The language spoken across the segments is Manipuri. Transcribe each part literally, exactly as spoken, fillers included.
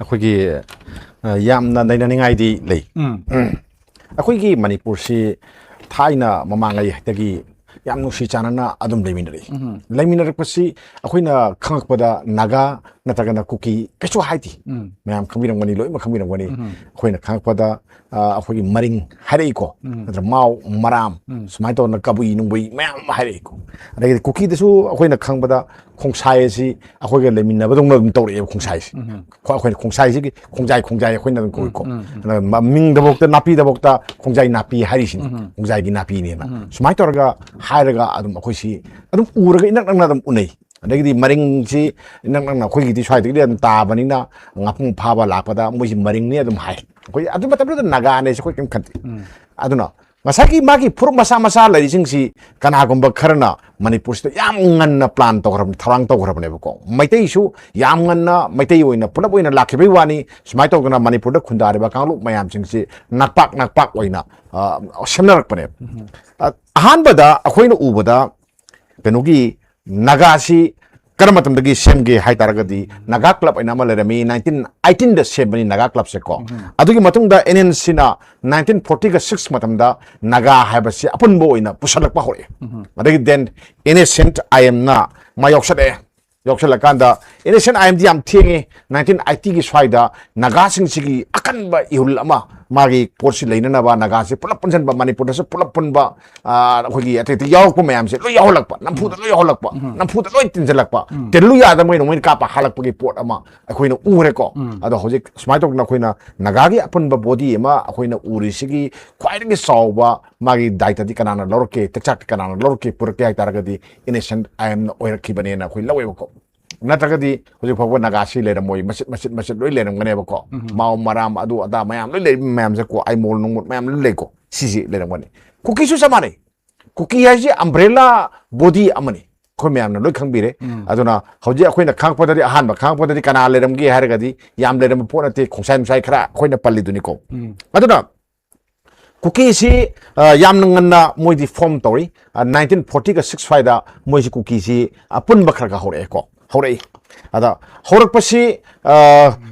ꯑꯩꯈꯣꯏꯒꯤ ꯑ, ꯌꯥꯝꯅ ꯅꯩꯅꯅꯤꯡꯉꯥꯏꯗꯤ ꯂꯩ꯫ ꯎꯝ ꯑꯩꯈꯣꯏꯒꯤ ꯃꯅꯤꯄꯨꯔꯁꯤ ꯊꯥꯏꯅ ꯃꯃꯥꯡꯉꯩꯗꯒꯤ ꯌꯥꯝ ꯅꯨꯡꯁꯤ ꯆꯥꯟꯅꯅ ꯑꯗꯨꯝ ꯂꯩꯃꯤꯟꯅꯔꯤ꯫ ꯎꯝ ꯂꯩꯃꯤꯟꯅꯔꯛꯄꯁꯤ ꯑꯩꯈꯣꯏꯅ ꯈꯪꯉꯛꯄꯗ ꯅꯥꯒꯥ ꯅꯠꯇ꯭ꯔꯒꯅ ꯀꯨꯀꯤ ꯀꯩꯁꯨ ꯍꯥꯏꯗꯦ꯫ ꯎꯝ ꯃꯌꯥꯝ ꯈꯪꯕꯤꯔꯝꯒꯅꯤ, ꯂꯣꯏꯅꯃꯛ ꯈꯪꯕꯤꯔꯝꯒꯅꯤ꯫ ꯎꯝ ꯑꯩꯈꯣꯏꯅ ꯈꯪꯉꯛꯄꯗ ꯑ, ꯑꯩꯈꯣꯏꯒꯤ ꯃꯔꯤꯡ ꯍꯥꯏꯔꯛꯏꯀꯣ, ꯎꯝ ꯅꯠꯇ꯭ꯔ ꯃꯥꯎ ꯃꯔꯥꯝ, ꯎꯝ ꯁꯨꯃꯥꯏꯅ ꯇꯧꯗꯅ ꯀꯕꯨꯏ ꯅꯨꯡꯕꯨꯏ ꯃꯌꯥꯝ ꯑꯃ ꯍꯥꯏꯔꯛꯏꯀꯣ꯫ ꯑꯗꯒꯤꯗꯤ ꯀꯨꯀꯤꯗꯁꯨ ꯑꯩꯈꯣꯏꯅ ꯈꯪꯕꯗ ꯈꯣꯡꯁꯥꯏ ꯑꯁꯤ ꯑꯩꯈꯣꯏꯒ ꯂꯩꯃꯤꯟꯅꯕꯗꯧꯅ ꯑꯗꯨꯝ ꯇꯧꯔꯛꯑꯦꯕ꯫ ꯈꯣꯡꯁꯥꯏꯁꯤ ꯎꯝ ꯈꯣ- ꯑꯩꯈꯣꯏꯅ ꯈꯣꯡꯁꯥꯏꯁꯤꯒꯤ ꯈꯣꯡꯖꯥꯏ, ꯈꯣꯡꯖꯥꯏ ꯑꯩꯈꯣꯏꯅ ꯑꯗꯨꯝ ꯀꯧꯏꯀꯣ꯫ ꯎꯝ ꯑꯗꯨꯅ ꯃ- ꯃꯤꯡꯗꯐꯥꯎꯗ, ꯅꯥꯄꯤꯗꯐꯥꯎꯗ ꯈꯣꯡꯖꯥꯏ ꯅꯥꯄꯤ ꯍꯥꯏꯔꯤꯁꯤꯅꯤ꯫ ꯎꯝ ꯈꯣꯡꯖꯥꯏꯒꯤ ꯅꯥꯄꯤꯅꯦꯅ ꯎꯝ ꯁꯨꯃꯥꯏꯅ ꯇꯧꯔꯒ ꯍꯥꯏꯔꯒ ꯑꯗꯨꯝ ꯑꯩꯈꯣꯏꯁꯤ ꯑꯗꯨꯝ ꯎꯔꯒ ꯏꯅꯛ ꯅꯛꯅ ꯑꯗꯨꯝ ꯎꯅꯩ꯫ ꯑꯗꯒꯤꯗꯤ ꯃꯔꯤꯡꯁꯤ ꯏꯅꯛ ꯅꯛꯅ ꯑꯩꯈꯣꯏꯒꯤꯗꯤ ꯁ꯭ꯋꯥꯏꯗꯒꯤꯗꯤ ꯑꯗꯨꯝ ꯇꯥꯕꯅꯤꯅ ꯉꯥꯄꯨꯡ ꯐꯥꯕ ꯂꯥꯛꯄꯗ ꯃꯣꯏꯁꯤ ꯃꯔꯤꯡꯅꯤ ꯑꯗꯨꯝ ꯍꯥꯏ꯫ ꯑꯩꯈꯣꯏ ꯑꯗꯨ ꯃꯇꯝꯗꯨꯗ ꯅꯥꯒꯥꯅꯦꯁꯦ ꯑꯩꯈꯣꯏ ꯀꯩꯝ ꯈꯟꯗꯦ꯫ ꯎꯝ ꯑꯗꯨꯅ ꯉꯁꯥꯏꯒꯤ ꯃꯥꯒꯤ ꯐꯨꯔꯨꯞ ꯃꯆꯥ ꯃꯆꯥ ꯂꯩꯔꯤꯁꯤꯡꯁꯤ ꯀꯅꯥꯒꯨꯝꯕ ꯈꯔꯅ ꯃꯅꯤꯄꯨꯔꯁꯤꯗ ꯌꯥꯝ ꯉꯟꯅ ꯄ꯭ꯂꯥꯟ ꯇꯧꯈ꯭ꯔꯕ, ꯊꯧꯔꯥꯡ ꯇꯧꯈ꯭ꯔꯕꯅꯦꯕꯀꯣ꯫ ꯃꯩꯇꯩꯁꯨ ꯌꯥꯝ ꯉꯟꯅ ꯃꯩꯇꯩ ꯑꯣꯏꯅ ꯄꯨꯂꯞ ꯑꯣꯏꯅ ꯂꯥꯛꯈꯤꯕꯒꯤ ꯋꯥꯅꯤ꯫ ꯁꯨꯃꯥꯏꯅ ꯇꯧꯗꯅ ꯃꯅꯤꯄꯨꯔꯗ ꯈꯨꯟꯗꯥꯔꯤꯕ ꯀꯥꯡꯂꯨꯞ ꯃꯌꯥꯝꯁꯤꯡꯁꯤ ꯅꯥꯛꯄꯥꯛ ꯅꯥꯛꯄꯥꯛ ꯑꯣꯏꯅ ꯑ, ꯁꯦꯝꯅꯔꯛꯄꯅꯦꯕ꯫ ꯑ, ꯑꯍꯥꯟꯕꯗ ꯑꯩꯈꯣꯏꯅ ꯎꯕꯗ ꯀꯩꯅꯣꯒꯤ ꯅꯥꯒꯥꯁꯤ ꯀꯔꯝꯕ ꯃꯇꯝꯗꯒꯤ ꯁꯦꯝꯒꯦ ꯍꯥꯏ ꯇꯥꯔꯒꯗꯤ, ꯅꯥꯒꯥ ꯀ꯭ꯂꯕ ꯍꯥꯏꯅ ꯑꯃ ꯂꯩꯔꯝꯃꯤ, ꯅꯥꯏꯟꯇꯤꯟ ꯑꯩꯠꯇꯤꯟꯗ ꯁꯦꯝꯕꯅꯤ ꯅꯥꯒꯥ ꯀ꯭ꯂꯕꯁꯦ ꯀꯣ꯫ ꯑꯗꯨꯒꯤ ꯃꯇꯨꯡꯗ ꯑꯦꯟ ꯑꯦꯟ ꯁꯤꯅ ꯅꯥꯏꯟꯇꯤꯟ ꯐꯣꯔꯇꯤꯒ ꯁꯤꯛꯁ ꯃꯇꯝꯗ ꯅꯥꯒꯥ ꯍꯥꯏꯕꯁꯤ ꯑꯄꯨꯟꯕ ꯑꯣꯏꯅ ꯄꯨꯁꯜꯂꯛꯄ ꯍꯧꯔꯛꯑꯦ꯫ ꯑꯗꯒꯤ ꯗꯦꯟ ꯑꯦꯟ ꯑꯦꯁ ꯁꯦꯟꯠ ꯑꯥꯏ ꯑꯦꯝꯅ ꯃꯥ ꯌꯥꯎꯁꯜꯂꯛꯑꯦ꯫ ꯌꯥꯎꯁꯜꯂꯀꯥꯟꯗ ꯑꯦꯟ ꯑꯦꯁ ꯁꯦꯟꯠ ꯑꯥꯏ ꯑꯦꯝꯗꯤ ꯌꯥꯝ ꯊꯦꯡꯉꯦ꯫ ꯅꯥꯏꯟꯇꯤꯟ ꯑꯩꯠꯇꯤꯒꯤ ꯁ꯭ꯋꯥꯏꯗ ꯅꯥꯒꯥꯁꯤꯡꯁꯤꯒꯤ ꯑꯀꯟꯕ ꯏꯍꯨꯜ ꯑꯃ, ꯃꯥꯒꯤ ꯄꯣꯠꯁꯤ ꯂꯩꯅꯅꯕ ꯅꯥꯒꯥꯁꯤ ꯄꯨꯂꯞ ꯄꯨꯟꯁꯤꯟꯕ, ꯃꯅꯤꯄꯨꯔꯗꯁꯨ ꯄꯨꯂꯞ ꯄꯨꯟꯕ, ꯑ, ꯑꯩꯈꯣꯏꯒꯤ ꯑꯇꯩ ꯑꯇꯩ ꯌꯥꯎꯔꯛꯄ ꯃꯌꯥꯝꯁꯦ ꯂꯣꯏ ꯌꯥꯎꯍꯜꯂꯛꯄ, ꯅꯝꯐꯨꯗ ꯂꯣꯏ ꯌꯥꯎꯍꯜꯂꯛꯄ, ꯅꯝꯐꯨꯗ ꯂꯣꯏ ꯇꯤꯟꯁꯤꯜꯂꯛꯄ, ꯇꯤꯜꯂꯨ ꯌꯥꯗ ꯃꯣꯏꯅ ꯃꯣꯏꯅ ꯀꯥꯞꯄ ꯍꯜꯂꯛꯄꯒꯤ ꯄꯣꯠ ꯑꯃ ꯑꯩꯈꯣꯏꯅ ꯎꯔꯦꯀꯣ꯫ ꯑꯗꯣ ꯍꯧꯖꯤꯛ ꯁꯨꯃꯥꯏꯅ ꯇꯧꯗꯅ ꯑꯩꯈꯣꯏꯅ ꯅꯥꯒꯥꯒꯤ ꯑꯄꯨꯟꯕ ꯕꯣꯗꯤ ꯑꯃ ꯑꯩꯈꯣꯏꯅ ꯎꯔꯤꯁꯤꯒꯤ ꯈ꯭ꯋꯥꯏꯗꯒꯤ ꯆꯥꯎꯕ ꯃꯥꯒꯤ ꯗꯥꯏꯇꯗꯤ ꯀꯅꯥꯅ ꯂꯧꯔꯛꯀꯦ, ꯇꯦꯛꯆꯥꯛꯇꯤ ꯀꯅꯥꯅ ꯂꯧꯔꯛꯀꯦ, ꯄꯨꯔꯛꯀꯦ ꯍꯥꯏ ꯇꯥꯔꯒꯗꯤ ꯑꯦꯟ ꯑꯦꯁ ꯁꯦꯟꯠ ꯑꯥꯏ ꯑꯦꯝꯅ ꯑꯣꯏꯔꯛꯈꯤꯕꯅꯦꯅ ꯑꯩꯈꯣꯏ ꯂꯧꯋꯦꯕꯀꯣ꯫ ꯅꯠꯇ꯭ꯔꯒꯗꯤ ꯍꯧꯖꯤꯛ ꯐꯥꯎꯕ ꯅꯥꯒꯥꯁꯤ ꯂꯩꯔꯝꯃꯣꯏ, ꯃꯆꯤꯠ ꯃꯆꯤꯠ ꯃꯆꯤꯠ ꯂꯣꯏ ꯂꯩꯔꯝꯒꯅꯦꯕꯀꯣ꯫ ꯃꯥꯎ ꯃꯔꯥꯝ ꯑꯗꯨ ꯑꯗꯥ ꯃꯌꯥꯝ ꯂꯣꯏ ꯂꯩꯔꯤꯕ ꯃꯌꯥꯝꯁꯦ ꯀꯣ, ꯑꯥꯏꯃꯣꯜ ꯅꯨꯡꯃꯣꯜ ꯃꯌꯥꯝ ꯂꯣꯏ ꯂꯩꯀꯣ꯫ ꯁꯤꯁꯤ ꯂꯩꯔꯝꯒꯅꯤ꯫ ꯀꯨꯀꯤꯁꯨ ꯆꯞ ꯃꯥꯟꯅꯩ꯫ ꯀꯨꯀꯤ ꯍꯥꯏꯁꯤ ꯑꯝꯕ꯭ꯔꯦꯂꯥ ꯕꯣꯗꯤ ꯑꯃꯅꯤ꯫ ꯑꯩꯈꯣꯏ ꯃꯌꯥꯝꯅ ꯂꯣꯏ ꯈꯪꯕꯤꯔꯦ꯫ ꯑꯗꯨꯅ ꯍꯧꯖꯤꯛ ꯑꯩꯈꯣꯏꯅ ꯈꯪꯉꯛꯄꯗꯗꯤ, ꯑꯍꯥꯟꯕ ꯈꯪꯉꯛꯄꯗꯗꯤ ꯀꯅꯥ ꯂꯩꯔꯝꯒꯦ ꯍꯥꯏꯔꯒꯗꯤ ꯌꯥꯝ ꯂꯩꯔꯝꯕ ꯄꯣꯠ ꯅꯠꯇꯦ, ꯈꯣꯡꯁꯥꯏ ꯅꯨꯡꯁꯥꯏ ꯈꯔ ꯑꯩꯈꯣꯏꯅ ꯄꯜꯂꯤꯗꯨꯅꯤꯀꯣ꯫ ꯑꯗꯨꯅ ꯀꯨꯀꯤꯁꯤ ꯑ, ꯌꯥꯝꯅ ꯉꯟꯅ ꯃꯣꯏꯗꯤ ꯐꯣꯔꯝ ꯇꯧꯔꯤ꯫ ꯅꯥꯏꯟꯇꯤꯟ ꯐꯣꯔꯇꯤꯒ ꯁꯤꯛꯁ ꯁ꯭ꯋꯥꯏꯗ ꯃꯣꯏꯁꯤ ꯀꯨꯀꯤꯁꯤ ꯑꯄꯨꯟꯕ ꯈꯔ ꯈꯔ ꯍꯧꯔꯛꯑꯦꯀꯣ꯫ ꯍꯧꯔꯛꯏ꯫ ꯑꯗ ꯍꯧꯔꯛꯄꯁꯤ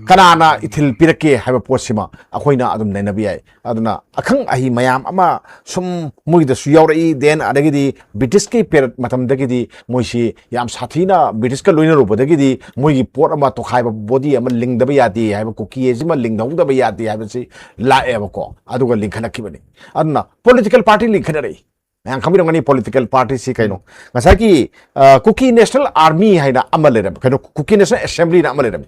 ꯀꯅꯥꯅ ꯏꯊꯤꯜ ꯄꯤꯔꯛꯀꯦ ꯍꯥꯏꯕ ꯄꯣꯠꯁꯤꯃ ꯑꯩꯈꯣꯏꯅ ꯑꯗꯨꯝ ꯅꯩꯅꯕ ꯌꯥꯏ꯫ ꯑꯗꯨꯅ ꯑꯈꯪ ꯑꯍꯩ ꯃꯌꯥꯝ ꯑꯃ ꯁꯨꯝ ꯃꯣꯏꯗꯁꯨ ꯌꯥꯎꯔꯛꯏ꯫ Then ꯑꯗꯒꯤꯗꯤ ꯕ꯭ꯔꯤꯇꯤꯁꯀꯤ ꯄꯦꯔꯠ ꯃꯇꯝꯗꯒꯤꯗꯤ ꯃꯣꯏꯁꯤ ꯌꯥꯝ ꯁꯥꯊꯤꯅ ꯕ꯭ꯔꯤꯇꯤꯁꯀ ꯂꯣꯏꯅꯔꯨꯕꯗꯒꯤꯗꯤ ꯃꯣꯏꯒꯤ ꯄꯣꯠ ꯑꯃ ꯇꯣꯈꯥꯏꯕ ꯕꯣꯗꯤ ꯑꯃ ꯂꯤꯡꯗꯕ ꯌꯥꯗꯦ ꯍꯥꯏꯕ, ꯀꯨꯀꯤ ꯑꯁꯤꯃ ꯂꯤꯡꯍꯧꯗꯕ ꯌꯥꯗꯦ ꯍꯥꯏꯕꯁꯤ ꯂꯥꯛꯑꯦꯕꯀꯣ꯫ ꯑꯗꯨꯒ ꯂꯤꯡꯈꯠꯂꯛꯈꯤꯕꯅꯤ꯫ ꯑꯗꯨꯅ ꯄꯣꯂꯤꯇꯤꯀꯦꯜ ꯄꯥꯔꯇꯤ ꯂꯤꯡꯈꯠꯅꯔꯛꯏ꯫ ꯃꯌꯥꯝ ꯈꯪꯕꯤꯔꯝꯒꯅꯤ ꯄꯣꯂꯤꯇꯤꯀꯦꯜ ꯄꯥꯔꯇꯤꯁꯤ ꯀꯩꯅꯣ꯫ ꯉꯁꯥꯏꯒꯤ ꯀꯨꯀꯤ ꯅꯦꯁꯅꯦꯜ ꯑꯥꯔꯃꯤ ꯍꯥꯏꯅ ꯑꯃ ꯂꯩꯔꯝꯃꯤ, ꯀꯩꯅꯣ, ꯀꯨꯀꯤ ꯅꯦꯁꯅꯦꯜ ꯑꯦꯁꯦꯝꯕ꯭ꯂꯤꯅ ꯑꯃ ꯂꯩꯔꯝꯃꯤ,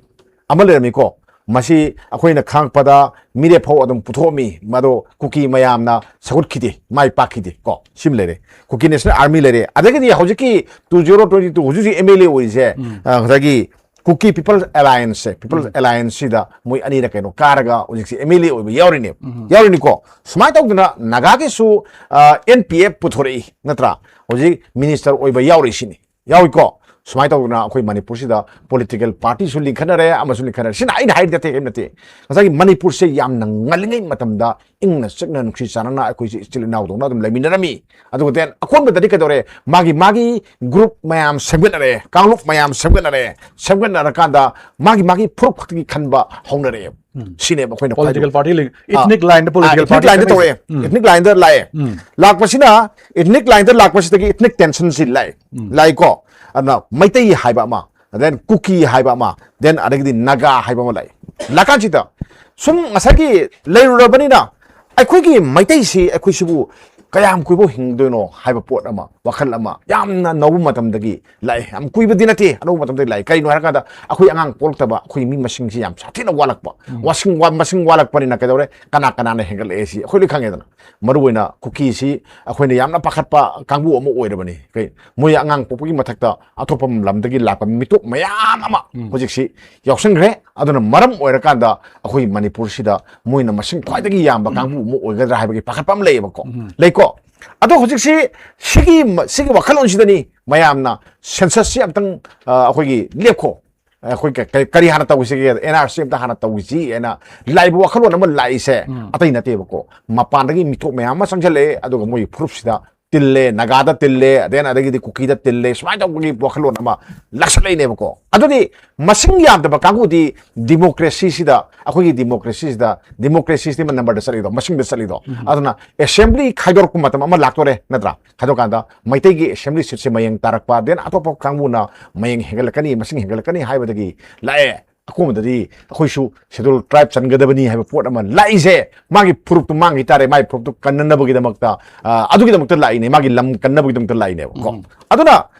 ꯑꯃ ꯂꯩꯔꯝꯃꯤꯀꯣ꯫ ꯃꯁꯤ ꯑꯩꯈꯣꯏꯅ ꯈꯪꯉꯛꯄꯗ ꯃꯤꯔꯦꯞ ꯐꯥꯎ ꯑꯗꯨꯝ ꯄꯨꯊꯣꯛꯑꯝꯃꯤ, ꯃꯗꯣ ꯀꯨꯀꯤ ꯃꯌꯥꯝꯅ ꯁꯧꯒꯠꯈꯤꯗꯦ, ꯃꯥꯏ ꯄꯥꯛꯈꯤꯗꯦ ꯀꯣ꯫ ꯁꯤꯃ ꯂꯩꯔꯦ, ꯀꯨꯀꯤ ꯅꯦꯁꯅꯦꯜ ꯑꯥꯔꯃꯤ ꯂꯩꯔꯦ꯫ ꯑꯗꯒꯤꯗꯤ ꯍꯧꯖꯤꯛꯀꯤ ꯇꯨ ꯖꯤꯔꯣ ꯇ꯭ꯋꯦꯟꯇꯤ ꯇꯨ ꯍꯧꯖꯤꯛ ꯍꯧꯖꯤꯛ ꯑꯦꯝ ꯑꯦꯜ ꯑꯦ ꯑꯣꯏꯔꯤꯁꯦ, ꯎꯝ꯫ ꯑ, ꯉꯁꯥꯏꯒꯤ ꯀꯨꯀꯤ ꯄꯤꯄꯜꯁ ꯑꯦꯂꯥꯌꯟꯁꯁꯦ, ꯄꯤꯄꯜꯁ ꯎꯝ꯫ ꯑꯦꯂꯥꯌꯟꯁꯁꯤꯗ ꯃꯣꯏ ꯑꯅꯤꯅ ꯀꯩꯅꯣ ꯀꯥꯔꯒ ꯍꯧꯖꯤꯛꯁꯦ ꯑꯦꯝ ꯑꯦꯜ ꯑꯦ ꯑꯣꯏꯕ ꯌꯥꯎꯔꯤꯅꯦꯕ꯫ ꯎꯝ꯫ ꯌꯥꯎꯔꯤꯅꯤꯀꯣ꯫ ꯁꯨꯃꯥꯏꯅ ꯇꯧꯗꯅ ꯅꯥꯒꯥꯒꯤꯁꯨ, ꯑ, ꯑꯦꯟ ꯄꯤ ꯑꯦꯐ ꯄꯨꯊꯣꯔꯛꯏ ꯅꯠꯇ꯭ꯔꯥ? ꯍꯧꯖꯤꯛ ꯃꯤꯅꯤꯁꯇꯔ ꯑꯣꯏꯕ ꯌꯥꯎꯔꯤꯁꯤꯅꯤ꯫ ꯌꯥꯎꯏꯀꯣ꯫ ꯁꯨꯃꯥꯏꯅ ꯇꯧꯗꯅ ꯑꯩꯈꯣꯏ ꯃꯅꯤꯄꯨꯔꯁꯤꯗ ꯄꯣꯂꯤꯇꯤꯀꯦꯜ ꯄꯥꯔꯇꯤꯁꯨ ꯂꯤꯡꯈꯠꯅꯔꯦ, ꯑꯃꯁꯨ ꯂꯤꯡꯈꯠꯅꯔꯦ꯫ ꯁꯤꯅ ꯑꯩꯅ ꯍꯥꯏꯔꯤ ꯅꯠꯇꯦ, ꯀꯔꯤꯝ ꯅꯠꯇꯦ꯫ ꯉꯁꯥꯏꯒꯤ ꯃꯅꯤꯄꯨꯔꯁꯦ ꯌꯥꯝꯅ ꯉꯜꯂꯤꯉꯩ ꯃꯇꯝꯗ ꯏꯪꯅ ꯆꯤꯛꯅ ꯅꯨꯡꯁꯤ ꯆꯥꯟꯅꯅ ꯑꯩꯈꯣꯏꯁꯦ ꯏꯆꯤꯜ ꯏꯅꯥꯎꯗꯧꯅ ꯑꯗꯨꯝ ꯂꯩꯃꯤꯟꯅꯔꯝꯃꯤ꯫ ꯑꯗꯨꯒ then ꯑꯀꯣꯟꯕꯗꯗꯤ ꯀꯩꯗꯧꯔꯦ? ꯃꯥꯒꯤ ꯃꯥꯒꯤ ꯒ꯭ꯔꯨꯞ ꯃꯌꯥꯝ ꯁꯦꯝꯒꯠꯅꯔꯦ, ꯀꯥꯡꯂꯨꯞ ꯃꯌꯥꯝ ꯁꯦꯝꯒꯠꯅꯔꯦ꯫ ꯁꯦꯝꯒꯠꯅꯔꯀꯥꯟꯗ ꯃꯥꯒꯤ ꯃꯥꯒꯤ ꯐꯨꯔꯨꯞ ꯈꯛꯇꯒꯤ ꯈꯟꯕ ꯍꯧꯅꯔꯛꯑꯦ꯫ ꯎꯝ꯫ ꯁꯤꯅꯦꯕ ꯑꯩꯈꯣꯏꯅ ꯄꯣꯂꯤꯇꯤꯀꯦꯜ ꯈ꯭ꯋꯥꯏꯗꯒꯤ ꯄꯥꯔꯇꯤ ꯂꯩ-, ꯑꯥ, ꯏꯊꯅꯤꯛ ꯂꯥꯏꯟꯗ ꯑꯥ, ꯄꯣꯂꯤꯇꯤꯀꯦꯜ ꯏꯊꯅꯤꯛ ꯄꯥꯔꯇꯤ ꯂꯥꯏꯟꯗ ꯈꯥꯏꯗꯣꯛꯏꯁꯦ꯫ ꯇꯧꯔꯛꯑꯦ꯫ ꯎꯝ꯫ ꯏꯊꯅꯤꯛ ꯂꯥꯏꯟꯗ ꯂꯥꯛꯑꯦ꯫ ꯎꯝ꯫ ꯂꯥꯛꯄꯁꯤꯅ, ꯏꯊꯅꯤꯛ ꯂꯥꯏꯟꯗ ꯂꯥꯛꯄꯁꯤꯗꯒꯤ ꯏꯊꯅꯤꯛ ꯇꯦꯟꯁꯟꯁꯤ ꯂꯥꯛꯑꯦ꯫ ꯎꯝ꯫ ꯂꯥꯛꯏꯀꯣ꯫ ꯑꯗꯨꯅ ꯃꯩꯇꯩ ꯍꯥꯏꯕ ꯑꯃ, then ꯀꯨꯀꯤ ꯍꯥꯏꯕ ꯑꯃ, then ꯑꯗꯒꯤꯗꯤ ꯅꯥꯒꯥ ꯍꯥꯏꯕ ꯑꯃ ꯂꯥꯛꯏ꯫ ꯂꯥꯛꯀꯥꯟꯁꯤꯗ ꯁꯨꯝ ꯉꯁꯥꯏꯒꯤ ꯂꯩꯔꯨꯔꯕꯅꯤꯅ ꯑꯩꯈꯣꯏꯒꯤ ꯃꯩꯇꯩꯁꯤ, ꯑꯩꯈꯣꯏꯁꯤꯕꯨ ꯀꯌꯥꯝ ꯀꯨꯏꯕꯧ ꯍꯤꯡꯗꯣꯏꯅꯣ ꯍꯥꯏꯕ ꯄꯣꯠ ꯑꯃ, ꯋꯥꯈꯜ ꯑꯃ ꯌꯥꯝꯅ ꯅꯧꯕ ꯃꯇꯝꯗꯒꯤ ꯂꯥꯛꯑꯦ꯫ ꯌꯥꯝ ꯀꯨꯏꯕꯗꯤ ꯅꯠꯇꯦ, ꯑꯅꯧꯕ ꯃꯇꯝꯗꯒꯤ ꯂꯥꯛꯑꯦ꯫ ꯀꯩꯅꯣ ꯍꯥꯏꯔꯀꯥꯟꯗ ꯑꯩꯈꯣꯏ ꯑꯉꯥꯡ ꯄꯣꯛꯂꯛꯇꯕ, ꯑꯩꯈꯣꯏ ꯃꯤ ꯃꯁꯤꯡꯁꯤ ꯌꯥꯝ ꯁꯥꯊꯤꯅ ꯋꯥꯠꯂꯛꯄ, ꯎꯝ꯫ ꯃꯁꯤꯡ ꯋꯥ-, ꯃꯁꯤꯡ ꯋꯥꯠꯂꯛꯄꯅꯤꯅ ꯀꯩꯗꯧꯔꯦ? ꯀꯅꯥ ꯀꯅꯥꯅ ꯍꯦꯟꯒꯠꯂꯛꯑꯦ ꯁꯤ ꯑꯩꯈꯣꯏ ꯂꯣꯏ ꯈꯪꯉꯦꯗꯅ꯫ ꯃꯔꯨꯑꯣꯏꯅ ꯀꯨꯀꯤꯁꯤ ꯑꯩꯈꯣꯏꯅ ꯌꯥꯝꯅ ꯄꯥꯈꯠꯄ ꯀꯥꯡꯕꯨ ꯑꯃ ꯑꯣꯏꯔꯕꯅꯤ꯫ ꯀꯩ, ꯃꯣꯏ ꯑꯉꯥꯡ ꯄꯣꯛꯄꯒꯤ ꯃꯊꯛꯇ ꯑꯇꯣꯞꯄ ꯂꯝꯗꯒꯤ ꯂꯥꯛꯄ ꯃꯤꯇꯣꯞ ꯃꯌꯥꯝ ꯑꯃ ꯎꯝ꯫ ꯍꯧꯖꯤꯛꯁꯤ ꯌꯥꯎꯁꯟꯈ꯭ꯔꯦ꯫ ꯑꯗꯨꯅ ꯃꯔꯝ ꯑꯣꯏꯔꯀꯥꯟꯗ ꯑꯩꯈꯣꯏ ꯃꯅꯤꯄꯨꯔꯁꯤꯗ ꯃꯣꯏꯅ ꯃꯁꯤꯡ ꯈ꯭ꯋꯥꯏꯗꯒꯤ ꯌꯥꯝꯕ ꯀꯥꯡꯕꯨ ꯑꯃ ꯑꯣꯏꯒꯗ꯭ꯔꯥ ꯍꯥꯏꯕꯒꯤ ꯄꯥꯈꯠꯄ ꯑꯃ ꯂꯩꯌꯦꯕꯀꯣ꯫ ꯎꯝ꯫ ꯂꯩꯀꯣ꯫ ꯑꯗꯣ ꯍꯧꯖꯤꯛꯁꯤ ꯁꯤꯒꯤ ꯃ-, ꯁꯤꯒꯤ ꯋꯥꯈꯜꯂꯣꯟꯁꯤꯗꯅꯤ ꯃꯌꯥꯝꯅ ꯁꯦꯟꯁꯁꯁꯤ ꯑꯝꯇꯪ, ꯑ, ꯑꯩꯈꯣꯏꯒꯤ ꯂꯦꯞꯈꯣ꯫ ꯑꯩꯈꯣꯏ ꯀ-, ꯀ-, ꯀꯔꯤ ꯍꯥꯟꯅ ꯇꯧꯁꯤꯒꯦ? ꯑꯦꯟ ꯑꯥꯔ ꯁꯤ ꯑꯝꯇ ꯍꯥꯟꯅ ꯇꯧꯁꯤ ꯍꯥꯏꯅ ꯂꯥꯛꯏꯕ ꯋꯥꯈꯜꯂꯣꯟ ꯑꯃ ꯂꯥꯛꯏꯁꯦ ꯎꯝ꯫ ꯑꯇꯩ ꯅꯠꯇꯦꯕꯀꯣ꯫ ꯃꯄꯥꯟꯗꯒꯤ ꯃꯤꯇꯣꯞ ꯃꯌꯥꯝ ꯑꯃ ꯆꯪꯁꯤꯜꯂꯛꯑꯦ, ꯑꯗꯨꯒ ꯃꯣꯏꯒꯤ ꯐꯨꯔꯨꯞꯁꯤꯗ ꯇꯤꯜꯂꯦ, ꯅꯥꯒꯥꯗ ꯇꯤꯜꯂꯦ, then ꯑꯗꯒꯤꯗꯤ ꯀꯨꯀꯤꯗ ꯇꯤꯜꯂꯦ, ꯁꯨꯃꯥꯏꯅ ꯇꯧꯕꯒꯤ ꯋꯥꯈꯜꯂꯣꯟ ꯑꯃ ꯂꯥꯛꯁꯜꯂꯛꯏꯅꯦꯕꯀꯣ꯫ ꯑꯗꯨꯗꯤ ꯃꯁꯤꯡ ꯌꯥꯝꯗꯕ ꯀꯥꯡꯕꯨꯗꯤ democracy ꯁꯤꯗ, ꯑꯩꯈꯣꯏꯒꯤ democracy ꯁꯤꯗ, democracy ꯁꯤꯗꯤ number ꯗ ꯆꯠꯂꯤꯗꯣ, ꯃꯁꯤꯡꯗ ꯆꯠꯂꯤꯗꯣ꯫ ꯑꯗꯨꯅ assembly ꯈꯥꯏꯗꯣꯔꯛꯄ ꯃꯇꯝ ꯑꯃ ꯂꯥꯛꯇꯣꯔꯦ, ꯅꯠꯇ꯭ꯔꯥ? ꯈꯥꯏꯗꯣꯛꯀꯥꯟꯗ ꯃꯩꯇꯩꯒꯤ assembly seat ꯁꯦ ꯃꯌꯦꯡ ꯇꯥꯔꯛꯄ, then ꯑꯇꯣꯞꯄ ꯀꯥꯡꯕꯨꯅ ꯃꯌꯦꯡ ꯍꯦꯟꯒꯠꯂꯛꯀꯅꯤ, ꯃꯁꯤꯡ ꯍꯦꯟꯒꯠꯂꯛꯀꯅꯤ ꯍꯥꯏꯕꯗꯒꯤ ꯂꯥꯛꯑꯦ꯫ ꯑꯀꯣꯟꯕꯗꯗꯤ ꯑꯩꯈꯣꯏꯁꯨ schedule tribe ꯆꯟꯒꯗꯕꯅꯤ ꯍꯥꯏꯕ ꯄꯣꯠ ꯑꯃ ꯂꯥꯛꯏꯁꯦ, ꯃꯥꯒꯤ ꯐꯨꯔꯨꯞꯇꯨ ꯃꯥꯡꯈꯤ ꯇꯥꯔꯦ, ꯃꯥꯒꯤ ꯐꯨꯔꯨꯞꯇꯨ ꯀꯟꯅꯅꯕꯒꯤꯗꯃꯛꯇ, ꯑ, ꯑꯗꯨꯒꯤꯗꯃꯛꯇ ꯂꯥꯛꯏꯅꯦ, ꯃꯥꯒꯤ ꯂꯝ ꯀꯟꯅꯕꯒꯤꯗꯃꯛꯇ ꯂꯥꯛꯏꯅꯦꯕ ꯀꯣ꯫ ꯑꯗꯨꯅ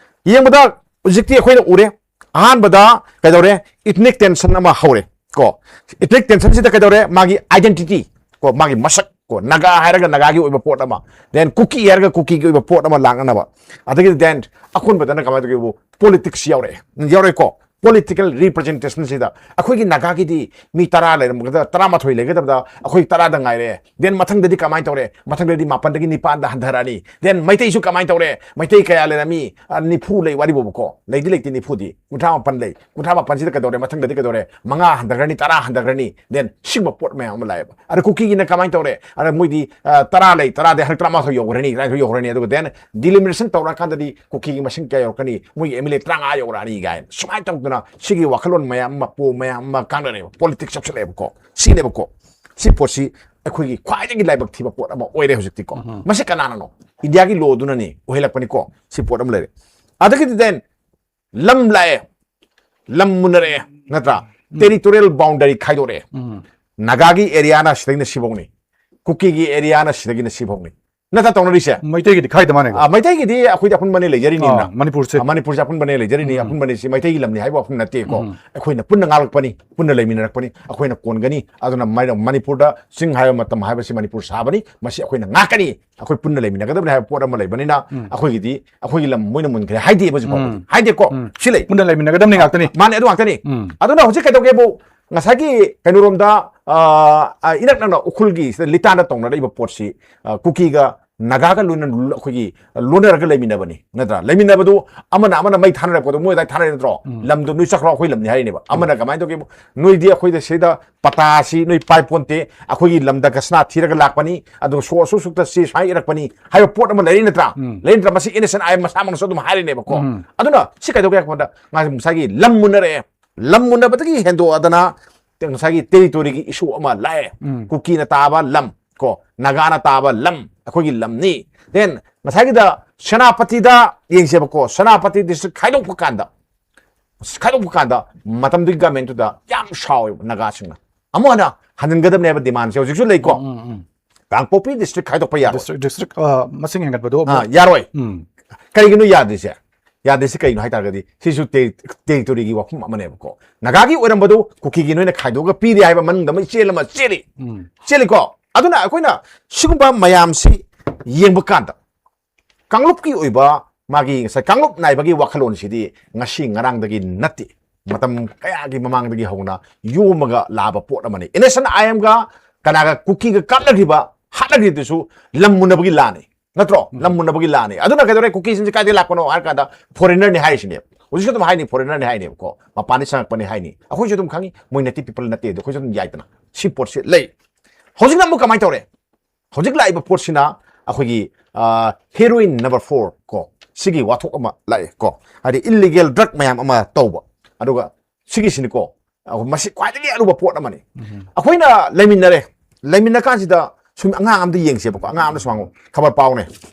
ꯌꯦꯡꯕꯗ ꯍꯧꯖꯤꯛꯇꯤ ꯑꯩꯈꯣꯏꯅ ꯎꯔꯦ, ꯑꯍꯥꯟꯕꯗ ꯀꯩꯗꯧꯔꯦ? Ethnic tension ꯑꯃ ꯍꯧꯔꯦ ꯀꯣ꯫ Ethnic tension ꯁꯤꯗ ꯀꯩꯗꯧꯔꯦ? ꯃꯥꯒꯤ identity ꯀꯣ, ꯃꯥꯒꯤ ꯃꯁꯛ ꯀꯣ, ꯅꯥꯒꯥ ꯍꯥꯏꯔꯒ ꯅꯥꯒꯥꯒꯤ ꯑꯣꯏꯕ ꯄꯣꯠ ꯑꯃ, then ꯀꯨꯀꯤ ꯍꯥꯏꯔꯒ ꯀꯨꯀꯤꯒꯤ ꯑꯣꯏꯕ ꯄꯣꯠ ꯑꯃ ꯂꯥꯛꯅꯅꯕ, ꯑꯗꯒꯤꯗꯤ then ꯑꯀꯣꯟꯕꯗꯅ ꯀꯃꯥꯏꯅ ꯇꯧꯒꯦꯕꯨ, politics ꯌꯥꯎꯔꯛꯑꯦ, ꯌꯥꯎꯔꯛꯑꯦꯀꯣ꯫ Political representation ꯁꯤꯗ ꯑꯩꯈꯣꯏꯒꯤ ꯅꯥꯒꯥꯒꯤꯗꯤ ꯃꯤ ꯇꯔꯥ ꯂꯩꯔꯝꯒꯗ, ꯇꯔꯥꯃꯥꯊꯣꯏ ꯂꯩꯒꯗꯕꯗ ꯑꯩꯈꯣꯏ ꯇꯔꯥꯗ ꯉꯥꯏꯔꯦ, then ꯃꯊꯪꯗꯗꯤ ꯀꯃꯥꯏꯅ ꯇꯧꯔꯦ? ꯃꯊꯪꯗꯗꯤ ꯃꯥꯄꯟꯗꯒꯤ ꯅꯤꯄꯥꯟꯗ ꯍꯟꯊꯔꯛꯑꯅꯤ, then ꯃꯩꯇꯩꯁꯨ ꯀꯃꯥꯏꯅ ꯇꯧꯔꯦ? ꯃꯩꯇꯩ ꯀꯌꯥ ꯂꯩꯔꯝꯃꯤ? ꯑ, ꯅꯤꯐꯨ ꯂꯩ ꯋꯥꯔꯤꯕꯣꯕꯀꯣ, ꯂꯩꯗꯤ ꯂꯩꯇꯦ ꯅꯤꯐꯨꯗꯤ, ꯀꯨꯟꯊ꯭ꯔꯥ ꯃꯥꯄꯟ ꯂꯩ, ꯀꯨꯟꯊ꯭ꯔꯥ ꯃꯥꯄꯟꯁꯤꯗ ꯀꯩꯗꯧꯔꯦ? ꯃꯊꯪꯗꯗꯤ ꯀꯩꯗꯧꯔꯦ? ꯃꯉꯥ ꯍꯟꯊꯈ꯭ꯔꯅꯤ, ꯇꯔꯥ ꯍꯟꯊꯈ꯭ꯔꯅꯤ, then ꯁꯤꯒꯨꯝꯕ ꯄꯣꯠ ꯃꯌꯥꯝ ꯑꯃ ꯂꯥꯛꯑꯦꯕ꯫ ꯑꯗ ꯀꯨꯀꯤꯒꯤꯅ ꯀꯃꯥꯏꯅ ꯇꯧꯔꯦ? ꯑꯗ ꯃꯣꯏꯗꯤ, ꯑ, ꯇꯔꯥ ꯂꯩ, ꯇꯔꯥꯗꯩ ꯍꯟꯗꯛ ꯇꯔꯥꯃꯥꯊꯣꯏ ꯌꯧꯈ꯭ꯔꯅꯤ, ꯇꯔꯥꯃꯥꯊꯣꯏ ꯌꯧꯈ꯭ꯔꯅꯤ, ꯑꯗꯨꯒ then delimitation ꯇꯧꯔꯀꯥꯟꯗꯗꯤ ꯀꯨꯀꯤꯒꯤ ꯃꯁꯤꯡ ꯀꯌꯥ ꯌꯧꯔꯛꯀꯅꯤ? ꯃꯣꯏꯒꯤ MLA ꯇꯔꯥꯃꯉꯥ ꯌꯧꯔꯛꯑꯅꯤ ꯀꯥꯏꯅ ꯁꯨꯃꯥꯏꯅ ꯇꯧꯗꯅ ꯁꯤꯒꯤ ꯋꯥꯈꯜꯂꯣꯟ ꯃꯌꯥꯝ ꯑꯃ, ꯄꯣ ꯃꯌꯥꯝ ꯑꯃ ꯀꯥꯡꯅꯔꯦꯕ, politics ꯆꯞꯁꯤꯜꯂꯛꯑꯦꯕꯀꯣ꯫ ꯁꯤꯅꯦꯕꯀꯣ, ꯁꯤ ꯄꯣꯠꯁꯤ ꯑꯩꯈꯣꯏꯒꯤ ꯈ꯭ꯋꯥꯏꯗꯒꯤ ꯂꯥꯏꯕꯛ ꯊꯤꯕ ꯄꯣꯠ ꯑꯃ ꯑꯣꯏꯔꯦ ꯍꯧꯖꯤꯛꯇꯤꯀꯣ꯫ ꯃꯁꯤ ꯀꯅꯥꯅꯅꯣ? ꯏꯟꯗꯤꯌꯥꯒꯤ ꯂꯣꯗꯨꯅꯅꯤ ꯑꯣꯏꯍꯜꯂꯛꯄꯅꯤꯀꯣ꯫ ꯁꯤ ꯄꯣꯠ ꯑꯃ ꯂꯩꯔꯦ꯫ ꯑꯗꯒꯤꯗꯤ then ꯂꯝ ꯂꯥꯛꯑꯦ, ꯂꯝ ꯃꯨꯟꯅꯔꯛꯑꯦ, ꯅꯠꯇ꯭ꯔꯥ? Territorial boundary ꯈꯥꯏꯗꯣꯔꯛꯑꯦ꯫ ꯅꯥꯒꯥꯒꯤ areaꯅ ꯁꯤꯗꯒꯤꯅ ꯁꯤꯐꯧꯅꯤ, ꯀꯨꯀꯤꯒꯤ areaꯅ ꯁꯤꯗꯒꯤꯅ ꯁꯤꯐꯧꯅꯤ, ꯅꯠꯇ꯭ꯔꯥ ꯇꯧꯅꯔꯤꯁꯦ? ꯃꯩꯇꯩꯒꯤꯗꯤ ꯈꯥꯏꯗ ꯃꯥꯟꯅꯩꯀꯣ? ꯑ, ꯃꯩꯇꯩꯒꯤꯗꯤ ꯑꯩꯈꯣꯏꯗꯤ ꯑꯄꯨꯟꯕꯅꯦ ꯂꯩꯖꯔꯤꯅꯤꯅ꯫ ꯑ, ꯃꯅꯤꯄꯨꯔꯁꯦ꯫ ꯑ, ꯃꯅꯤꯄꯨꯔꯁꯦ ꯑꯄꯨꯟꯕꯅꯦ ꯂꯩꯖꯔꯤꯅꯤ, ꯑꯄꯨꯟꯕꯅꯦ, ꯁꯤ ꯃꯩꯇꯩꯒꯤ ꯂꯝꯅꯤ ꯍꯥꯏꯕ ꯋꯥꯐꯝ ꯅꯠꯇꯦꯀꯣ꯫ ꯑꯩꯈꯣꯏꯅ ꯄꯨꯟꯅ ꯉꯥꯛꯂꯛꯄꯅꯤ, ꯄꯨꯟꯅ ꯂꯩꯃꯤꯟꯅꯔꯛꯄꯅꯤ, ꯑꯩꯈꯣꯏꯅ ꯀꯣꯟꯒꯅꯤ꯫ ꯑꯗꯨꯅ ꯃꯥꯏꯅ-, ꯃꯅꯤꯄꯨꯔꯗ ꯆꯤꯡ ꯍꯥꯏꯕ ꯃꯇꯝ ꯍꯥꯏꯕꯁꯤ ꯃꯅꯤꯄꯨꯔ ꯁꯥꯕꯅꯤ, ꯃꯁꯤ ꯑꯩꯈꯣꯏꯅ ꯉꯥꯛꯀꯅꯤ꯫ ꯑꯩꯈꯣꯏ ꯄꯨꯟꯅ ꯂꯩꯃꯤꯟꯅꯒꯗꯕꯅꯤ ꯍꯥꯏꯕ ꯄꯣꯠ ꯑꯃ ꯂꯩꯕꯅꯤꯅ, ꯑꯩꯈꯣꯏꯒꯤꯗꯤ, ꯑꯩꯈꯣꯏꯒꯤ ꯂꯝ ꯃꯣꯏꯅ ꯃꯨꯟꯈ꯭ꯔꯦ ꯍꯥꯏꯗꯦꯕ ꯍꯧꯖꯤꯛ ꯐꯥꯎꯕꯗꯤ꯫ ꯍꯥꯏꯗꯦꯀꯣ? ꯁꯤ ꯂꯩ꯫ ꯄꯨꯟꯅ ꯂꯩꯃꯤꯟꯅꯒꯗꯕꯅꯤ ꯉꯥꯛꯇꯅꯤ꯫ ꯃꯥꯅꯦ, ꯑꯗꯨ ꯉꯥꯛꯇꯅꯤ꯫ ꯑꯗꯨꯅ ꯍꯧꯖꯤꯛ ꯀꯩꯗꯧꯒꯦꯕꯨ, ꯉꯁꯥꯏꯒꯤ ꯀꯩꯅꯣꯔꯣꯝꯗ, ꯑ, ꯑ, ꯏꯅꯛ ꯅꯛꯅ ꯎꯈ꯭ꯔꯨꯜꯒꯤ ꯁꯤꯗ ꯂꯤꯇꯥꯟꯗ ꯇꯧꯅꯔꯛꯏꯕ ꯄꯣꯠꯁꯤ, ꯑ, ꯀꯨꯀꯤꯒ ꯅꯥꯒꯥꯒ ꯂꯣꯏꯅ ꯑꯩꯈꯣꯏꯒꯤ ꯂꯣꯟꯅꯔꯒ ꯂꯩꯃꯤꯟꯅꯕꯅꯤ, ꯅꯠꯇ꯭ꯔꯥ? ꯂꯩꯃꯤꯟꯅꯕꯗꯣ ꯑꯃꯅ ꯑꯃꯅ ꯃꯩ ꯊꯥꯅꯔꯛꯄꯗꯣ ꯃꯣꯏ ꯑꯗꯥꯏ ꯊꯥꯅꯔꯦ ꯅꯠꯇ꯭ꯔꯣ? ꯎꯝ꯫ ꯂꯝꯗꯣ ꯅꯣꯏ ꯆꯠꯈ꯭ꯔꯣ, ꯑꯩꯈꯣꯏ ꯂꯝꯅꯤ ꯍꯥꯏꯔꯤꯅꯦꯕ꯫ ꯑꯃꯅ ꯀꯃꯥꯏꯅ ꯇꯧꯒꯦꯕꯨ, ꯅꯣꯏꯗꯤ ꯑꯩꯈꯣꯏꯗ ꯁꯤꯗ ꯄꯇꯥꯁꯤ ꯅꯣꯏ ꯄꯥꯏ ꯄꯣꯟꯇꯦ, ꯑꯩꯈꯣꯏꯒꯤ ꯂꯝꯗ ꯒꯁꯅꯥ ꯊꯤꯔꯒ ꯂꯥꯛꯄꯅꯤ, ꯑꯗꯨꯒ ꯁꯣ ꯑꯁꯨꯛ ꯁꯨꯛꯇ ꯁꯤ ꯁꯨꯃꯥꯏꯅ ꯏꯔꯛꯄꯅꯤ ꯍꯥꯏꯕ ꯄꯣꯠ ꯑꯃ ꯂꯩꯔꯤ ꯅꯠꯇ꯭ꯔꯥ? ꯎꯝ꯫ ꯂꯩꯔꯤ ꯅꯠꯇ꯭ꯔꯥ? ꯃꯁꯤ N S N I M ꯃꯁꯥꯃꯛꯅꯁꯨ ꯑꯗꯨꯝ ꯍꯥꯏꯔꯤꯅꯦꯕꯀꯣ꯫ ꯎꯝ꯫ ꯑꯗꯨꯅ ꯁꯤ ꯀꯩꯗꯧꯒꯦ ꯍꯥꯏꯕ ꯃꯇꯝꯗ ꯉꯁꯥꯏꯒꯤ ꯂꯝ ꯃꯨꯟꯅꯔꯛꯑꯦ, ꯂꯝ ꯃꯨꯟꯅꯕꯗꯒꯤ ꯍꯦꯟꯗꯣꯛꯑꯗꯅ ꯉꯁꯥꯏꯒꯤ ꯇꯦꯔꯤꯇꯣꯔꯤꯒꯤ ꯏꯁꯨ ꯑꯃ ꯂꯥꯛꯑꯦ꯫ ꯎꯝ꯫ ꯀꯨꯀꯤꯅ ꯇꯥꯕ ꯂꯝ ꯀꯣ, ꯅꯥꯒꯥꯅ ꯇꯥꯕ ꯂꯝ ꯑꯩꯈꯣꯏꯒꯤ ꯂꯝꯅꯤ꯫ Then ꯉꯁꯥꯏꯒꯤꯗ ꯁꯦꯅꯥꯄꯇꯤꯗ ꯌꯦꯡꯁꯦꯕꯀꯣ, ꯁꯦꯅꯥꯄꯇꯤ ꯗꯤꯁꯇ꯭ꯔꯤꯛ ꯈꯥꯏꯗꯣꯛꯄ ꯀꯥꯟꯗ, ꯈꯥꯏꯗꯣꯛꯄ ꯀꯥꯟꯗ ꯃꯇꯝꯗꯨꯒꯤ ꯒꯃꯦꯟꯇꯨꯗ ꯌꯥꯝ ꯁꯥꯎꯋꯦꯕ ꯅꯥꯒꯥꯁꯤꯡꯅ꯫ ꯑꯃꯨꯛ ꯍꯟꯅ ꯍꯟꯖꯤꯟꯒꯗꯕꯅꯦ ꯍꯥꯏꯕ ꯗꯤꯃꯥꯟꯁꯦ ꯍꯧꯖꯤꯛꯁꯨ ꯂꯩꯀꯣ꯫ ꯎꯝ, ꯎꯝ, ꯎꯝ꯫ ꯀꯥꯡꯄꯣꯛꯄꯤ ꯗꯤꯁꯇ꯭ꯔꯤꯛ ꯈꯥꯏꯗꯣꯛꯄ ꯌꯥꯔꯣꯏ꯫ ꯗꯤꯁꯇ꯭ꯔꯤꯛ, ꯗꯤꯁꯇ꯭ꯔꯤꯛ, ꯑ, ꯃꯁꯤꯡ ꯍꯦꯟꯒꯠꯄꯗꯣ ꯑꯃꯨꯛ ꯑꯥ, ꯌꯥꯔꯣꯏ꯫ ꯎꯝ꯫ ꯀꯔꯤꯒꯤꯅꯣ ꯌꯥꯗ꯭ꯔꯤꯁꯦ? ꯌꯥꯗ꯭ꯔꯤꯁꯦ ꯀꯩꯅꯣ ꯍꯥꯏ ꯇꯥꯔꯒꯗꯤ ꯁꯤꯁꯨ ꯇꯦ-, ꯇꯦꯔꯤꯇꯣꯔꯤꯒꯤ ꯋꯥꯐꯝ ꯑꯃꯅꯦꯕꯀꯣ꯫ ꯅꯥꯒꯥꯒꯤ ꯑꯣꯏꯔꯝꯕꯗꯣ ꯀꯨꯀꯤꯒꯤ ꯅꯣꯏꯅ ꯈꯥꯏꯗꯣꯛꯑꯒ ꯄꯤꯔꯦ ꯍꯥꯏꯕ ꯃꯅꯨꯡꯗ ꯑꯃ ꯏꯆꯦꯜ ꯑꯃ ꯆꯦꯜꯂꯤ꯫ ꯎꯝ꯫ ꯆꯦꯜꯂꯤꯀꯣ? ꯑꯗꯨꯅ ꯑꯩꯈꯣꯏꯅ ꯁꯤꯒꯨꯝꯕ ꯃꯌꯥꯝꯁꯤ ꯌꯦꯡꯕ ꯀꯥꯟꯗ ꯀꯥꯡꯂꯨꯞꯀꯤ ꯑꯣꯏꯕ ꯃꯥꯒꯤ ꯉꯁꯥꯏ ꯀꯥꯡꯂꯨꯞ ꯅꯥꯏꯕꯒꯤ ꯋꯥꯈꯜꯂꯣꯟꯁꯤꯗꯤ ꯉꯁꯤ ꯉꯔꯥꯡꯗꯒꯤ ꯅꯠꯇꯦ꯫ ꯃꯇꯝ ꯀꯌꯥꯒꯤ ꯃꯃꯥꯡꯗꯒꯤ ꯍꯧꯅ ꯌꯣꯝꯃꯒ ꯂꯥꯛꯑꯕ ꯄꯣꯠ ꯑꯃꯅꯤ꯫ ꯑꯦꯟ ꯑꯦꯁ ꯑꯦꯟ ꯑꯥꯏ ꯑꯦꯝꯒ ꯀꯅꯥꯒ ꯀꯨꯀꯤꯒ ꯀꯠꯅꯈꯤꯕ, ꯍꯥꯠꯅꯈ꯭ꯔꯤꯗꯨꯁꯨ ꯂꯝ ꯃꯨꯟꯅꯕꯒꯤ ꯂꯥꯟꯅꯤ, ꯅꯠꯇ꯭ꯔꯣ? ꯎꯝ꯫ ꯂꯝ ꯃꯨꯟꯅꯕꯒꯤ ꯂꯥꯟꯅꯤ꯫ ꯑꯗꯨꯅ ꯀꯩꯗꯧꯔꯦ? ꯀꯨꯀꯤꯁꯤꯡꯁꯦ ꯀꯥꯏꯗꯒꯤ ꯂꯥꯛꯄꯅꯣ ꯍꯥꯏꯔ ꯀꯥꯟꯗ ꯐꯣꯔꯦꯅꯔꯅꯤ ꯍꯥꯏꯔꯤꯁꯤꯅꯦꯕ꯫ ꯍꯧꯖꯤꯛꯁꯨ ꯑꯗꯨꯝ ꯍꯥꯏꯅꯤ, ꯐꯣꯔꯦꯅꯔꯅꯤ ꯍꯥꯏꯅꯦꯕꯀꯣ, ꯃꯄꯥꯟꯗꯒꯤ ꯆꯪꯉꯛꯄꯅꯤ ꯍꯥꯏꯅꯤ꯫ ꯑꯩꯈꯣꯏꯁꯨ ꯑꯗꯨꯝ ꯈꯪꯉꯤ, ꯃꯣꯏ ꯅꯦꯇꯤꯚ ꯄꯤꯄꯜ ꯅꯠꯇꯦ ꯑꯗꯣ ꯑꯩꯈꯣꯏꯁꯨ ꯑꯗꯨꯝ ꯌꯥꯏꯗꯅ꯫ ꯁꯤ ꯄꯣꯠꯁꯤ ꯂꯩ꯫ ꯍꯧꯖꯤꯛꯅ ꯑꯃꯨꯛ ꯀꯃꯥꯏꯅ ꯇꯧꯔꯦ? ꯍꯧꯖꯤꯛ ꯂꯥꯛꯏꯕ ꯄꯣꯠꯁꯤꯅ ꯑꯩꯈꯣꯏꯒꯤ, ꯑ, heroin number four ꯀꯣ, ꯁꯤꯒꯤ ꯋꯥꯊꯣꯛ ꯑꯃ ꯂꯥꯛꯑꯦ ꯀꯣ, ꯍꯥꯏꯗꯤ ꯏꯂꯤꯒꯦꯜ ꯗ꯭ꯔꯒ ꯃꯌꯥꯝ ꯑꯃ ꯇꯧꯕ꯫ ꯑꯗꯨꯒ ꯁꯤꯒꯤꯁꯤꯅꯤꯀꯣ, ꯑ, ꯃꯁꯤ ꯈ꯭ꯋꯥꯏꯗꯒꯤ ꯑꯔꯨꯕ ꯄꯣꯠ ꯑꯃꯅꯤ꯫ ꯎꯝ꯫ ꯑꯩꯈꯣꯏꯅ ꯂꯩꯃꯤꯟꯅꯔꯦ, ꯂꯩꯃꯤꯟꯅ ꯀꯥꯟꯁꯤꯗ ꯁꯨꯝ ꯑꯉꯥꯡ ꯑꯝꯗ ꯌꯦꯡꯁꯦꯕꯀꯣ, ꯑꯉꯥꯡ ꯑꯝꯗ ꯁꯨꯃꯥꯡꯉꯨ ꯈꯕꯔ ꯄꯥꯎꯅꯦ꯫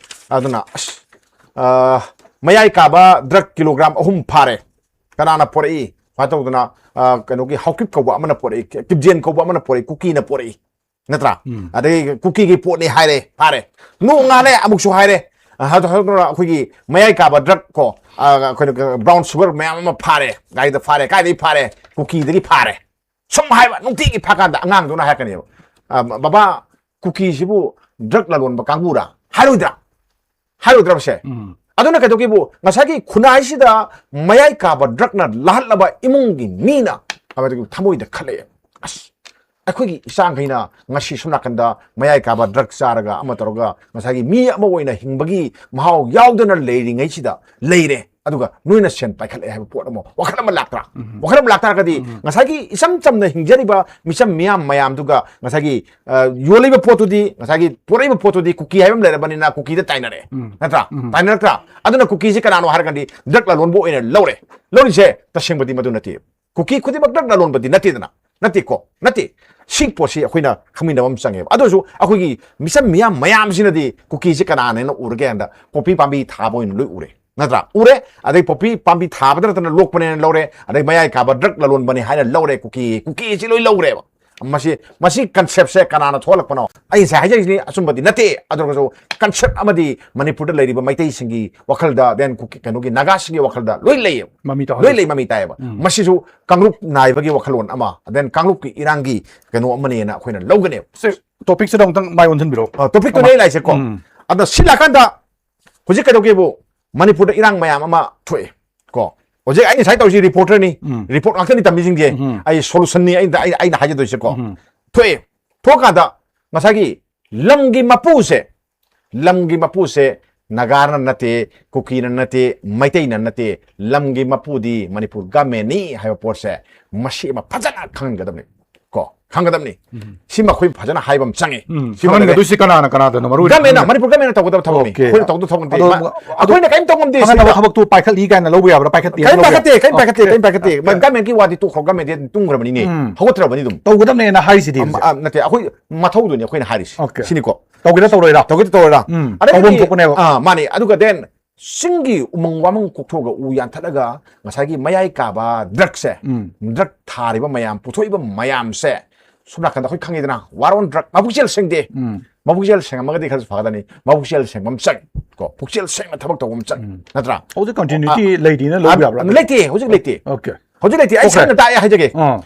ꯑꯗꯨꯅ ꯑꯁ, ꯑ, ꯃꯌꯥꯏ ꯀꯥꯕ ꯗ꯭ꯔꯒ ꯀꯤꯂꯣꯒ꯭ꯔꯥꯝ ꯑꯍꯨꯝ ꯐꯥꯔꯦ꯫ ꯀꯅꯥꯅ ꯄꯣꯔꯛꯏ? ꯁꯨꯃꯥꯏꯅ ꯇꯧꯗꯅ, ꯑ, ꯀꯩꯅꯣꯒꯤ ꯍꯥꯎꯀꯤꯞ ꯀꯧꯕ ꯑꯃꯅ ꯄꯣꯔꯛꯏ, ꯀꯤꯞꯖꯦꯟ ꯀꯧꯕ ꯑꯃꯅ ꯄꯣꯔꯛꯏ, ꯀꯨꯀꯤꯅ ꯄꯣꯔꯛꯏ꯫ ꯅꯠꯇ꯭ꯔꯥ? ꯎꯝ꯫ ꯑꯗꯒꯤ ꯀꯨꯀꯤꯒꯤ ꯄꯣꯠꯅꯤ ꯍꯥꯏꯔꯦ, ꯐꯥꯔꯦ꯫ ꯅꯣꯡ ꯉꯥꯜꯂꯦ, ꯑꯃꯨꯛꯁꯨ ꯍꯥꯏꯔꯦ꯫ ꯑ, ꯍꯥꯏꯗꯣ-, ꯍꯥꯏꯗꯣꯛꯇꯅ ꯑꯩꯈꯣꯏꯒꯤ ꯃꯌꯥꯏ ꯀꯥꯕ ꯗ꯭ꯔꯒ ꯀꯣ, ꯑ, ꯑꯩꯈꯣꯏꯅ brown sugar ꯃꯌꯥꯝ ꯑꯃ ꯐꯥꯔꯦ, ꯒꯥꯔꯤꯗ ꯐꯥꯔꯦ꯫ ꯀꯥꯏꯗꯒꯤ ꯐꯥꯔꯦ? ꯀꯨꯀꯤꯗꯒꯤ ꯐꯥꯔꯦ꯫ ꯁꯨꯝ ꯍꯥꯏꯕ, ꯅꯨꯡꯇꯤꯒꯤ ꯐꯥꯀꯥꯟꯗ ꯑꯉꯥꯡꯗꯨꯅ ꯍꯥꯏꯔꯛꯀꯅꯦꯕ, "ꯑ, ꯕꯕꯥ, ꯀꯨꯀꯤꯁꯤꯕꯨ ꯗ꯭ꯔꯒ ꯂꯂꯣꯟꯕ ꯀꯥꯡꯕꯨꯔꯥ?" ꯍꯥꯏꯔꯣꯏꯗ꯭ꯔꯥ? ꯍꯥꯏꯔꯣꯏꯗ꯭ꯔꯕꯁꯦ? ꯎꯝ꯫ ꯑꯗꯨꯅ ꯀꯩꯗꯧꯒꯦꯕꯨ, ꯉꯁꯥꯏꯒꯤ ꯈꯨꯟꯅꯥꯏꯁꯤꯗ ꯃꯌꯥꯏ ꯀꯥꯕ ꯗ꯭ꯔꯒꯅ ꯂꯥꯍꯠꯂꯕ ꯏꯃꯨꯡꯒꯤ ꯃꯤꯅ ꯊꯃꯣꯏꯗ ꯈꯜꯂꯛꯑꯦ, "ꯑꯁ, ꯑꯩꯈꯣꯏꯒꯤ ꯏꯆꯥꯈꯩꯅ ꯉꯁꯤ ꯁꯣꯝ ꯅꯥꯀꯟꯗ ꯃꯌꯥꯏ ꯀꯥꯕ ꯗ꯭ꯔꯒ ꯆꯥꯔꯒ ꯑꯃ ꯇꯧꯔꯒ ꯉꯁꯥꯏꯒꯤ ꯃꯤ ꯑꯃ ꯑꯣꯏꯅ ꯍꯤꯡꯕꯒꯤ ꯃꯍꯥꯎ ꯌꯥꯎꯗꯅ ꯂꯩꯔꯤꯉꯩꯁꯤꯗ ꯂꯩꯔꯦ, ꯑꯗꯨꯒ ꯅꯣꯏꯅ ꯁꯦꯟ ꯄꯥꯏꯈꯠꯂꯛꯑꯦ ꯍꯥꯏꯕ ꯄꯣꯠ ꯑꯃ, ꯋꯥꯈꯜ ꯑꯃ ꯂꯥꯛꯇ꯭ꯔꯥ? ꯎꯝ꯫ ꯋꯥꯈꯜ ꯑꯃ ꯂꯥꯛꯇꯥꯔꯒꯗꯤ ꯎꯝ꯫ ꯉꯁꯥꯏꯒꯤ ꯏꯆꯝ ꯆꯝꯅ ꯍꯤꯡꯖꯔꯤꯕ ꯃꯤꯆꯝ ꯃꯤꯌꯥꯝ ꯃꯌꯥꯝꯗꯨꯒ ꯉꯁꯥꯏꯒꯤ, ꯑ, ꯌꯣꯜꯂꯤꯕ ꯄꯣꯠꯇꯨꯗꯤ, ꯉꯁꯥꯏꯒꯤ ꯄꯣꯔꯛꯏꯕ ꯄꯣꯠꯇꯨꯗꯤ ꯀꯨꯀꯤ ꯍꯥꯏꯕ ꯑꯃ ꯂꯩꯔꯕꯅꯤꯅ ꯀꯨꯀꯤꯗ ꯇꯥꯏꯅꯔꯦ꯫ ꯎꯝ꯫ ꯅꯠꯇ꯭ꯔꯥ? ꯎꯝ꯫ ꯇꯥꯏꯅꯔꯛꯇ꯭ꯔꯥ? ꯑꯗꯨꯅ ꯀꯨꯀꯤꯁꯦ ꯀꯅꯥꯅꯣ ꯍꯥꯏꯔꯒꯗꯤ ꯗ꯭ꯔꯒ ꯂꯂꯣꯟꯕ ꯑꯣꯏꯅ ꯂꯧꯔꯦ꯫ ꯂꯧꯔꯤꯁꯦ ꯇꯁꯦꯡꯕꯗꯤ ꯃꯗꯨ ꯅꯠꯇꯦ꯫ ꯀꯨꯀꯤ ꯈꯨꯗꯤꯡꯃꯛ ꯗ꯭ꯔꯒ ꯂꯂꯣꯟꯕꯗꯤ ꯅꯠꯇꯦꯗꯅ꯫ ꯅꯠꯇꯦꯀꯣ? ꯅꯠꯇꯦ꯫ ꯁꯤ ꯄꯣꯠꯁꯤ ꯑꯩꯈꯣꯏꯅ ꯈꯪꯃꯤꯟꯅꯕ ꯑꯃ ꯆꯪꯉꯦꯕ꯫ ꯑꯗꯨ ꯑꯣꯏꯔꯁꯨ ꯑꯩꯈꯣꯏꯒꯤ ꯃꯤꯆꯝ ꯃꯤꯌꯥꯝ ꯃꯌꯥꯝꯁꯤꯅꯗꯤ ꯀꯨꯀꯤꯁꯦ ꯀꯅꯥꯅꯦꯅ ꯎꯔꯒꯦ ꯍꯥꯏꯅ ꯄꯣꯄꯤ ꯄꯥꯝꯕꯤ ꯊꯥꯕ ꯑꯣꯏꯅ ꯂꯣꯏ ꯎꯔꯦ꯫ ꯅꯠꯇ꯭ꯔꯥ? ꯎꯔꯦ꯫ ꯑꯗꯩ ꯄꯣꯄꯤ ꯄꯥꯝꯕꯤ ꯊꯥꯕꯗ ꯅꯠꯇꯅ ꯂꯣꯛꯄꯅꯦꯅ ꯂꯧꯔꯦ꯫ ꯑꯗꯩ ꯃꯌꯥꯏ ꯀꯥꯕ ꯗ꯭ꯔꯒ ꯂꯂꯣꯟꯕꯅꯤ ꯍꯥꯏꯅ ꯂꯧꯔꯦ꯫ ꯀꯨꯀꯤ, ꯀꯨꯀꯤꯁꯤ ꯂꯣꯏ ꯂꯧꯔꯦꯕ꯫ ꯃꯁꯤ, ꯃꯁꯤ ꯀꯟꯁꯦꯞꯁꯦ ꯀꯅꯥꯅ ꯊꯣꯛꯍꯜꯂꯛꯄꯅꯣ? ꯑꯩ ꯉꯁꯥꯏ ꯍꯥꯏꯖꯔꯤꯁꯤꯅꯤ, ꯑꯆꯨꯝꯕꯗꯤ ꯅꯠꯇꯦ꯫ ꯑꯗꯨ ꯑꯣꯏꯔꯒꯁꯨ ꯀꯟꯁꯦꯞ ꯑꯃꯗꯤ ꯃꯅꯤꯄꯨꯔꯗ ꯂꯩꯔꯤꯕ ꯃꯩꯇꯩꯁꯤꯡꯒꯤ ꯋꯥꯈꯜꯗ, then ꯀꯨꯀꯤ, ꯀꯩꯅꯣꯒꯤ ꯅꯥꯒꯥꯁꯤꯡꯒꯤ ꯋꯥꯈꯜꯗ ꯂꯣꯏ ꯂꯩꯌꯦꯕ꯫ ꯃꯃꯤ ꯇꯥꯍꯜꯂꯦ꯫ ꯂꯣꯏ ꯂꯩ, ꯃꯃꯤ ꯇꯥꯏꯌꯦꯕ꯫ ꯎꯝ꯫ ꯃꯁꯤꯁꯨ ꯀꯥꯡꯂꯨꯞ ꯅꯥꯏꯕꯒꯤ ꯋꯥꯈꯜꯂꯣꯟ ꯑꯃ, then ꯀꯥꯡꯂꯨꯞꯀꯤ ꯏꯔꯥꯡꯒꯤ ꯀꯩꯅꯣ ꯑꯃꯅꯦꯅ ꯑꯩꯈꯣꯏꯅ ꯂꯧꯒꯅꯦꯕ꯫ ꯁꯤ ꯇꯣꯄꯤꯛꯁꯤꯗ ꯑꯃꯨꯛꯇꯪ ꯃꯥꯏ ꯑꯣꯟꯁꯤꯟꯕꯤꯔꯛꯑꯣ꯫ ꯑ, ꯇꯣꯄꯤꯛꯇꯨꯅꯦ ꯑꯃ꯫ ꯑꯩꯅ ꯂꯥꯛꯏꯁꯦꯀꯣ꯫ ꯎꯝ꯫ ꯑꯗ ꯁꯤ ꯂꯥꯛꯀꯥꯟꯗ ꯍꯧꯖꯤꯛ ꯀꯩꯗꯧꯒꯦꯕꯨ, ꯃꯅꯤꯄꯨꯔꯗ ꯏꯔꯥꯡ ꯃꯌꯥꯝ ꯑꯃ ꯊꯣꯛꯑꯦ ꯀꯣ꯫ ꯍꯧꯖꯤꯛ ꯑꯩꯅ ꯉꯁꯥꯏ ꯇꯧꯔꯤꯁꯤ ꯔꯤꯄꯣꯔꯇꯔꯅꯤ, ꯎꯝ꯫ ꯔꯤꯄꯣꯔꯠ ꯉꯥꯛꯇꯅꯤ ꯇꯝꯃꯤꯁꯤꯡꯁꯦ꯫ ꯎꯝ꯫ ꯑꯩ ꯁꯣꯂꯨꯁꯟꯅꯤ ꯑꯩꯅ, ꯑꯩꯅ, ꯑꯩꯅ ꯍꯥꯏꯖꯗꯣꯏꯁꯦꯀꯣ꯫ ꯎꯝ꯫ ꯊꯣꯛꯑꯦ꯫ ꯊꯣꯛꯑꯀꯥꯟꯗ ꯉꯁꯥꯏꯒꯤ ꯂꯝꯒꯤ ꯃꯄꯨꯁꯦ, ꯂꯝꯒꯤ ꯃꯄꯨꯁꯦ ꯅꯥꯒꯥꯅ ꯅꯠꯇꯦ, ꯀꯨꯀꯤꯅ ꯅꯠꯇꯦ, ꯃꯩꯇꯩꯅ ꯅꯠꯇꯦ, ꯂꯝꯒꯤ ꯃꯄꯨꯗꯤ ꯃꯅꯤꯄꯨꯔ ꯒꯃꯦꯟꯅꯤ ꯍꯥꯏꯕ ꯄꯣꯠꯁꯦ ꯃꯁꯤ ꯑꯃ ꯐꯖꯅ ꯈꯪꯍꯟꯒꯗꯕꯅꯤ꯫ ꯀꯣ, ꯈꯪꯒꯗꯕꯅꯤ꯫ ꯎꯝ꯫ ꯁꯤꯃ ꯑꯩꯈꯣꯏ ꯐꯖꯅ ꯍꯥꯏꯕ ꯑꯃ ꯆꯪꯉꯤ꯫ ꯎꯝ, ꯁꯤꯃ ꯈꯪꯍꯟꯒꯗꯣꯏꯁꯤ ꯀꯅꯥꯅ, ꯀꯅꯥꯗꯅꯣ ꯃꯔꯨ ꯑꯣꯏꯅ ꯒꯃꯦꯟꯅ, ꯈꯪꯍꯟꯒ-, ꯃꯅꯤꯄꯨꯔ ꯒꯃꯦꯟꯅ ꯇꯧꯒꯗꯕ ꯊꯕꯛꯅꯤ꯫ ꯑꯣꯀꯦ꯫ ꯑꯩꯈꯣꯏꯅ ꯇꯧꯒꯗꯕ ꯊꯕꯛ ꯅꯠꯇꯦ꯫ ꯑꯗꯣ, ꯃ-, ꯑꯗꯣ ꯑꯩꯈꯣꯏꯅ ꯀꯔꯤꯝ ꯇꯧ ꯉꯝꯗꯦ ꯈꯪꯍꯟꯅꯕ ꯁꯤꯗ꯫ ꯊꯕꯛꯇꯨ ꯄꯥꯏꯈꯠꯂꯤ ꯀꯥꯏꯅ ꯂꯧꯕ ꯌꯥꯕ꯭ꯔꯥ? ꯄꯥꯏꯈꯠꯇꯦ ꯀꯔꯤꯝ ꯍꯥꯏꯕ ꯄꯥꯏꯈꯠꯇꯦ, ꯀꯔꯤꯝ ꯄꯥꯏꯈꯠꯇꯦ, ꯑꯣꯀꯦ, ꯀꯔꯤꯝ ꯄꯥꯏꯈꯠꯇꯦ꯫ ꯑꯣꯀꯦ꯫ ꯒꯃꯦꯟꯒꯤ ꯋꯥꯗꯤ ꯇꯣꯛꯈ꯭ꯔꯣ, ꯒꯃꯦꯟꯗꯤ ꯑꯗꯨꯝ ꯇꯨꯝꯈ꯭ꯔꯕꯅꯤꯅꯦ꯫ ꯎꯝ꯫ ꯍꯧꯒꯠꯇ꯭ꯔꯕꯅꯤ ꯑꯗꯨꯝ꯫ ꯇꯧꯒꯗꯕꯅꯦꯅ ꯍꯥꯏꯔꯤꯁꯤꯗꯤ ꯑꯝ, ꯍꯧꯖꯤꯛ꯫ ꯑ, ꯅꯠꯇꯦ, ꯑꯩꯈꯣꯏ ꯃꯊꯧꯗꯨꯅꯤ ꯑꯩꯈꯣꯏꯅ ꯍꯥꯏꯔꯤꯁꯤ꯫ ꯑꯣꯀꯦ꯫ ꯁꯤꯅꯤꯀꯣ꯫ ꯇꯧꯒꯦꯔꯥ ꯇꯧꯔꯣꯏꯔꯥ? ꯇꯧꯒꯦ ꯇꯧꯔꯣꯏꯔꯥ? ꯎꯝ꯫ ꯑꯗꯒꯤꯗꯤ ꯇꯧꯐꯝ ꯊꯣꯛꯄꯅꯦꯕ꯫ ꯑꯥ, ꯃꯥꯅꯦ꯫ ꯑꯗꯨꯒ then ꯆꯤꯡꯒꯤ ꯎꯃꯪ ꯋꯥꯃꯪ ꯀꯣꯛꯊꯣꯛꯑꯒ ꯎ ꯌꯥꯟꯊꯠꯂꯒ ꯉꯁꯥꯏꯒꯤ ꯃꯌꯥꯏ ꯀꯥꯕ ꯗ꯭ꯔꯒꯁꯦ, ꯎꯝ꯫ ꯗ꯭ꯔꯒ ꯊꯥꯔꯤꯕ ꯃꯌꯥꯝ, ꯄꯨꯊꯣꯛꯏꯕ ꯃꯌꯥꯝꯁꯦ ꯁꯣꯝ ꯅꯥꯀꯟꯗ ꯑꯩꯈꯣꯏ ꯈꯪꯉꯤꯗꯅ, war on drug, ꯃꯕꯨꯛꯆꯦꯜ ꯁꯦꯡꯗꯦ꯫ ꯎꯝ꯫ ꯃꯕꯨꯛꯆꯦꯜ ꯁꯦꯡꯉꯝꯃꯒꯗꯤ ꯈꯔꯁꯨ ꯐꯒꯗꯕꯅꯤ꯫ ꯃꯕꯨꯛꯆꯦꯜ ꯁꯦꯡꯕ ꯑꯃ ꯆꯪꯉꯤ꯫ ꯀꯣ, ꯄꯨꯛꯆꯦꯜ ꯁꯦꯡꯅ ꯊꯕꯛ ꯇꯧꯕ ꯑꯃ ꯆꯪꯉꯤ꯫ ꯎꯝ꯫ ꯅꯠꯇ꯭ꯔꯥ? ꯍꯧꯖꯤꯛ continuity ꯑ, ꯂꯩꯔꯤꯅ ꯂꯧꯕ ꯑ, ꯌꯥꯕ꯭ꯔꯥ? ꯂꯩꯇꯦ, ꯍꯧꯖꯤꯛ ꯂꯩꯇꯦ꯫ ꯑꯣꯀꯦ꯫ ꯍꯧꯖꯤꯛ ꯂꯩꯇꯦ꯫ ꯑꯩ ꯑꯣꯀꯦ꯫ ꯁꯦꯡꯅ ꯇꯥꯛꯑꯦ ꯍꯥꯏꯖꯒꯦ꯫ ꯑꯥ꯫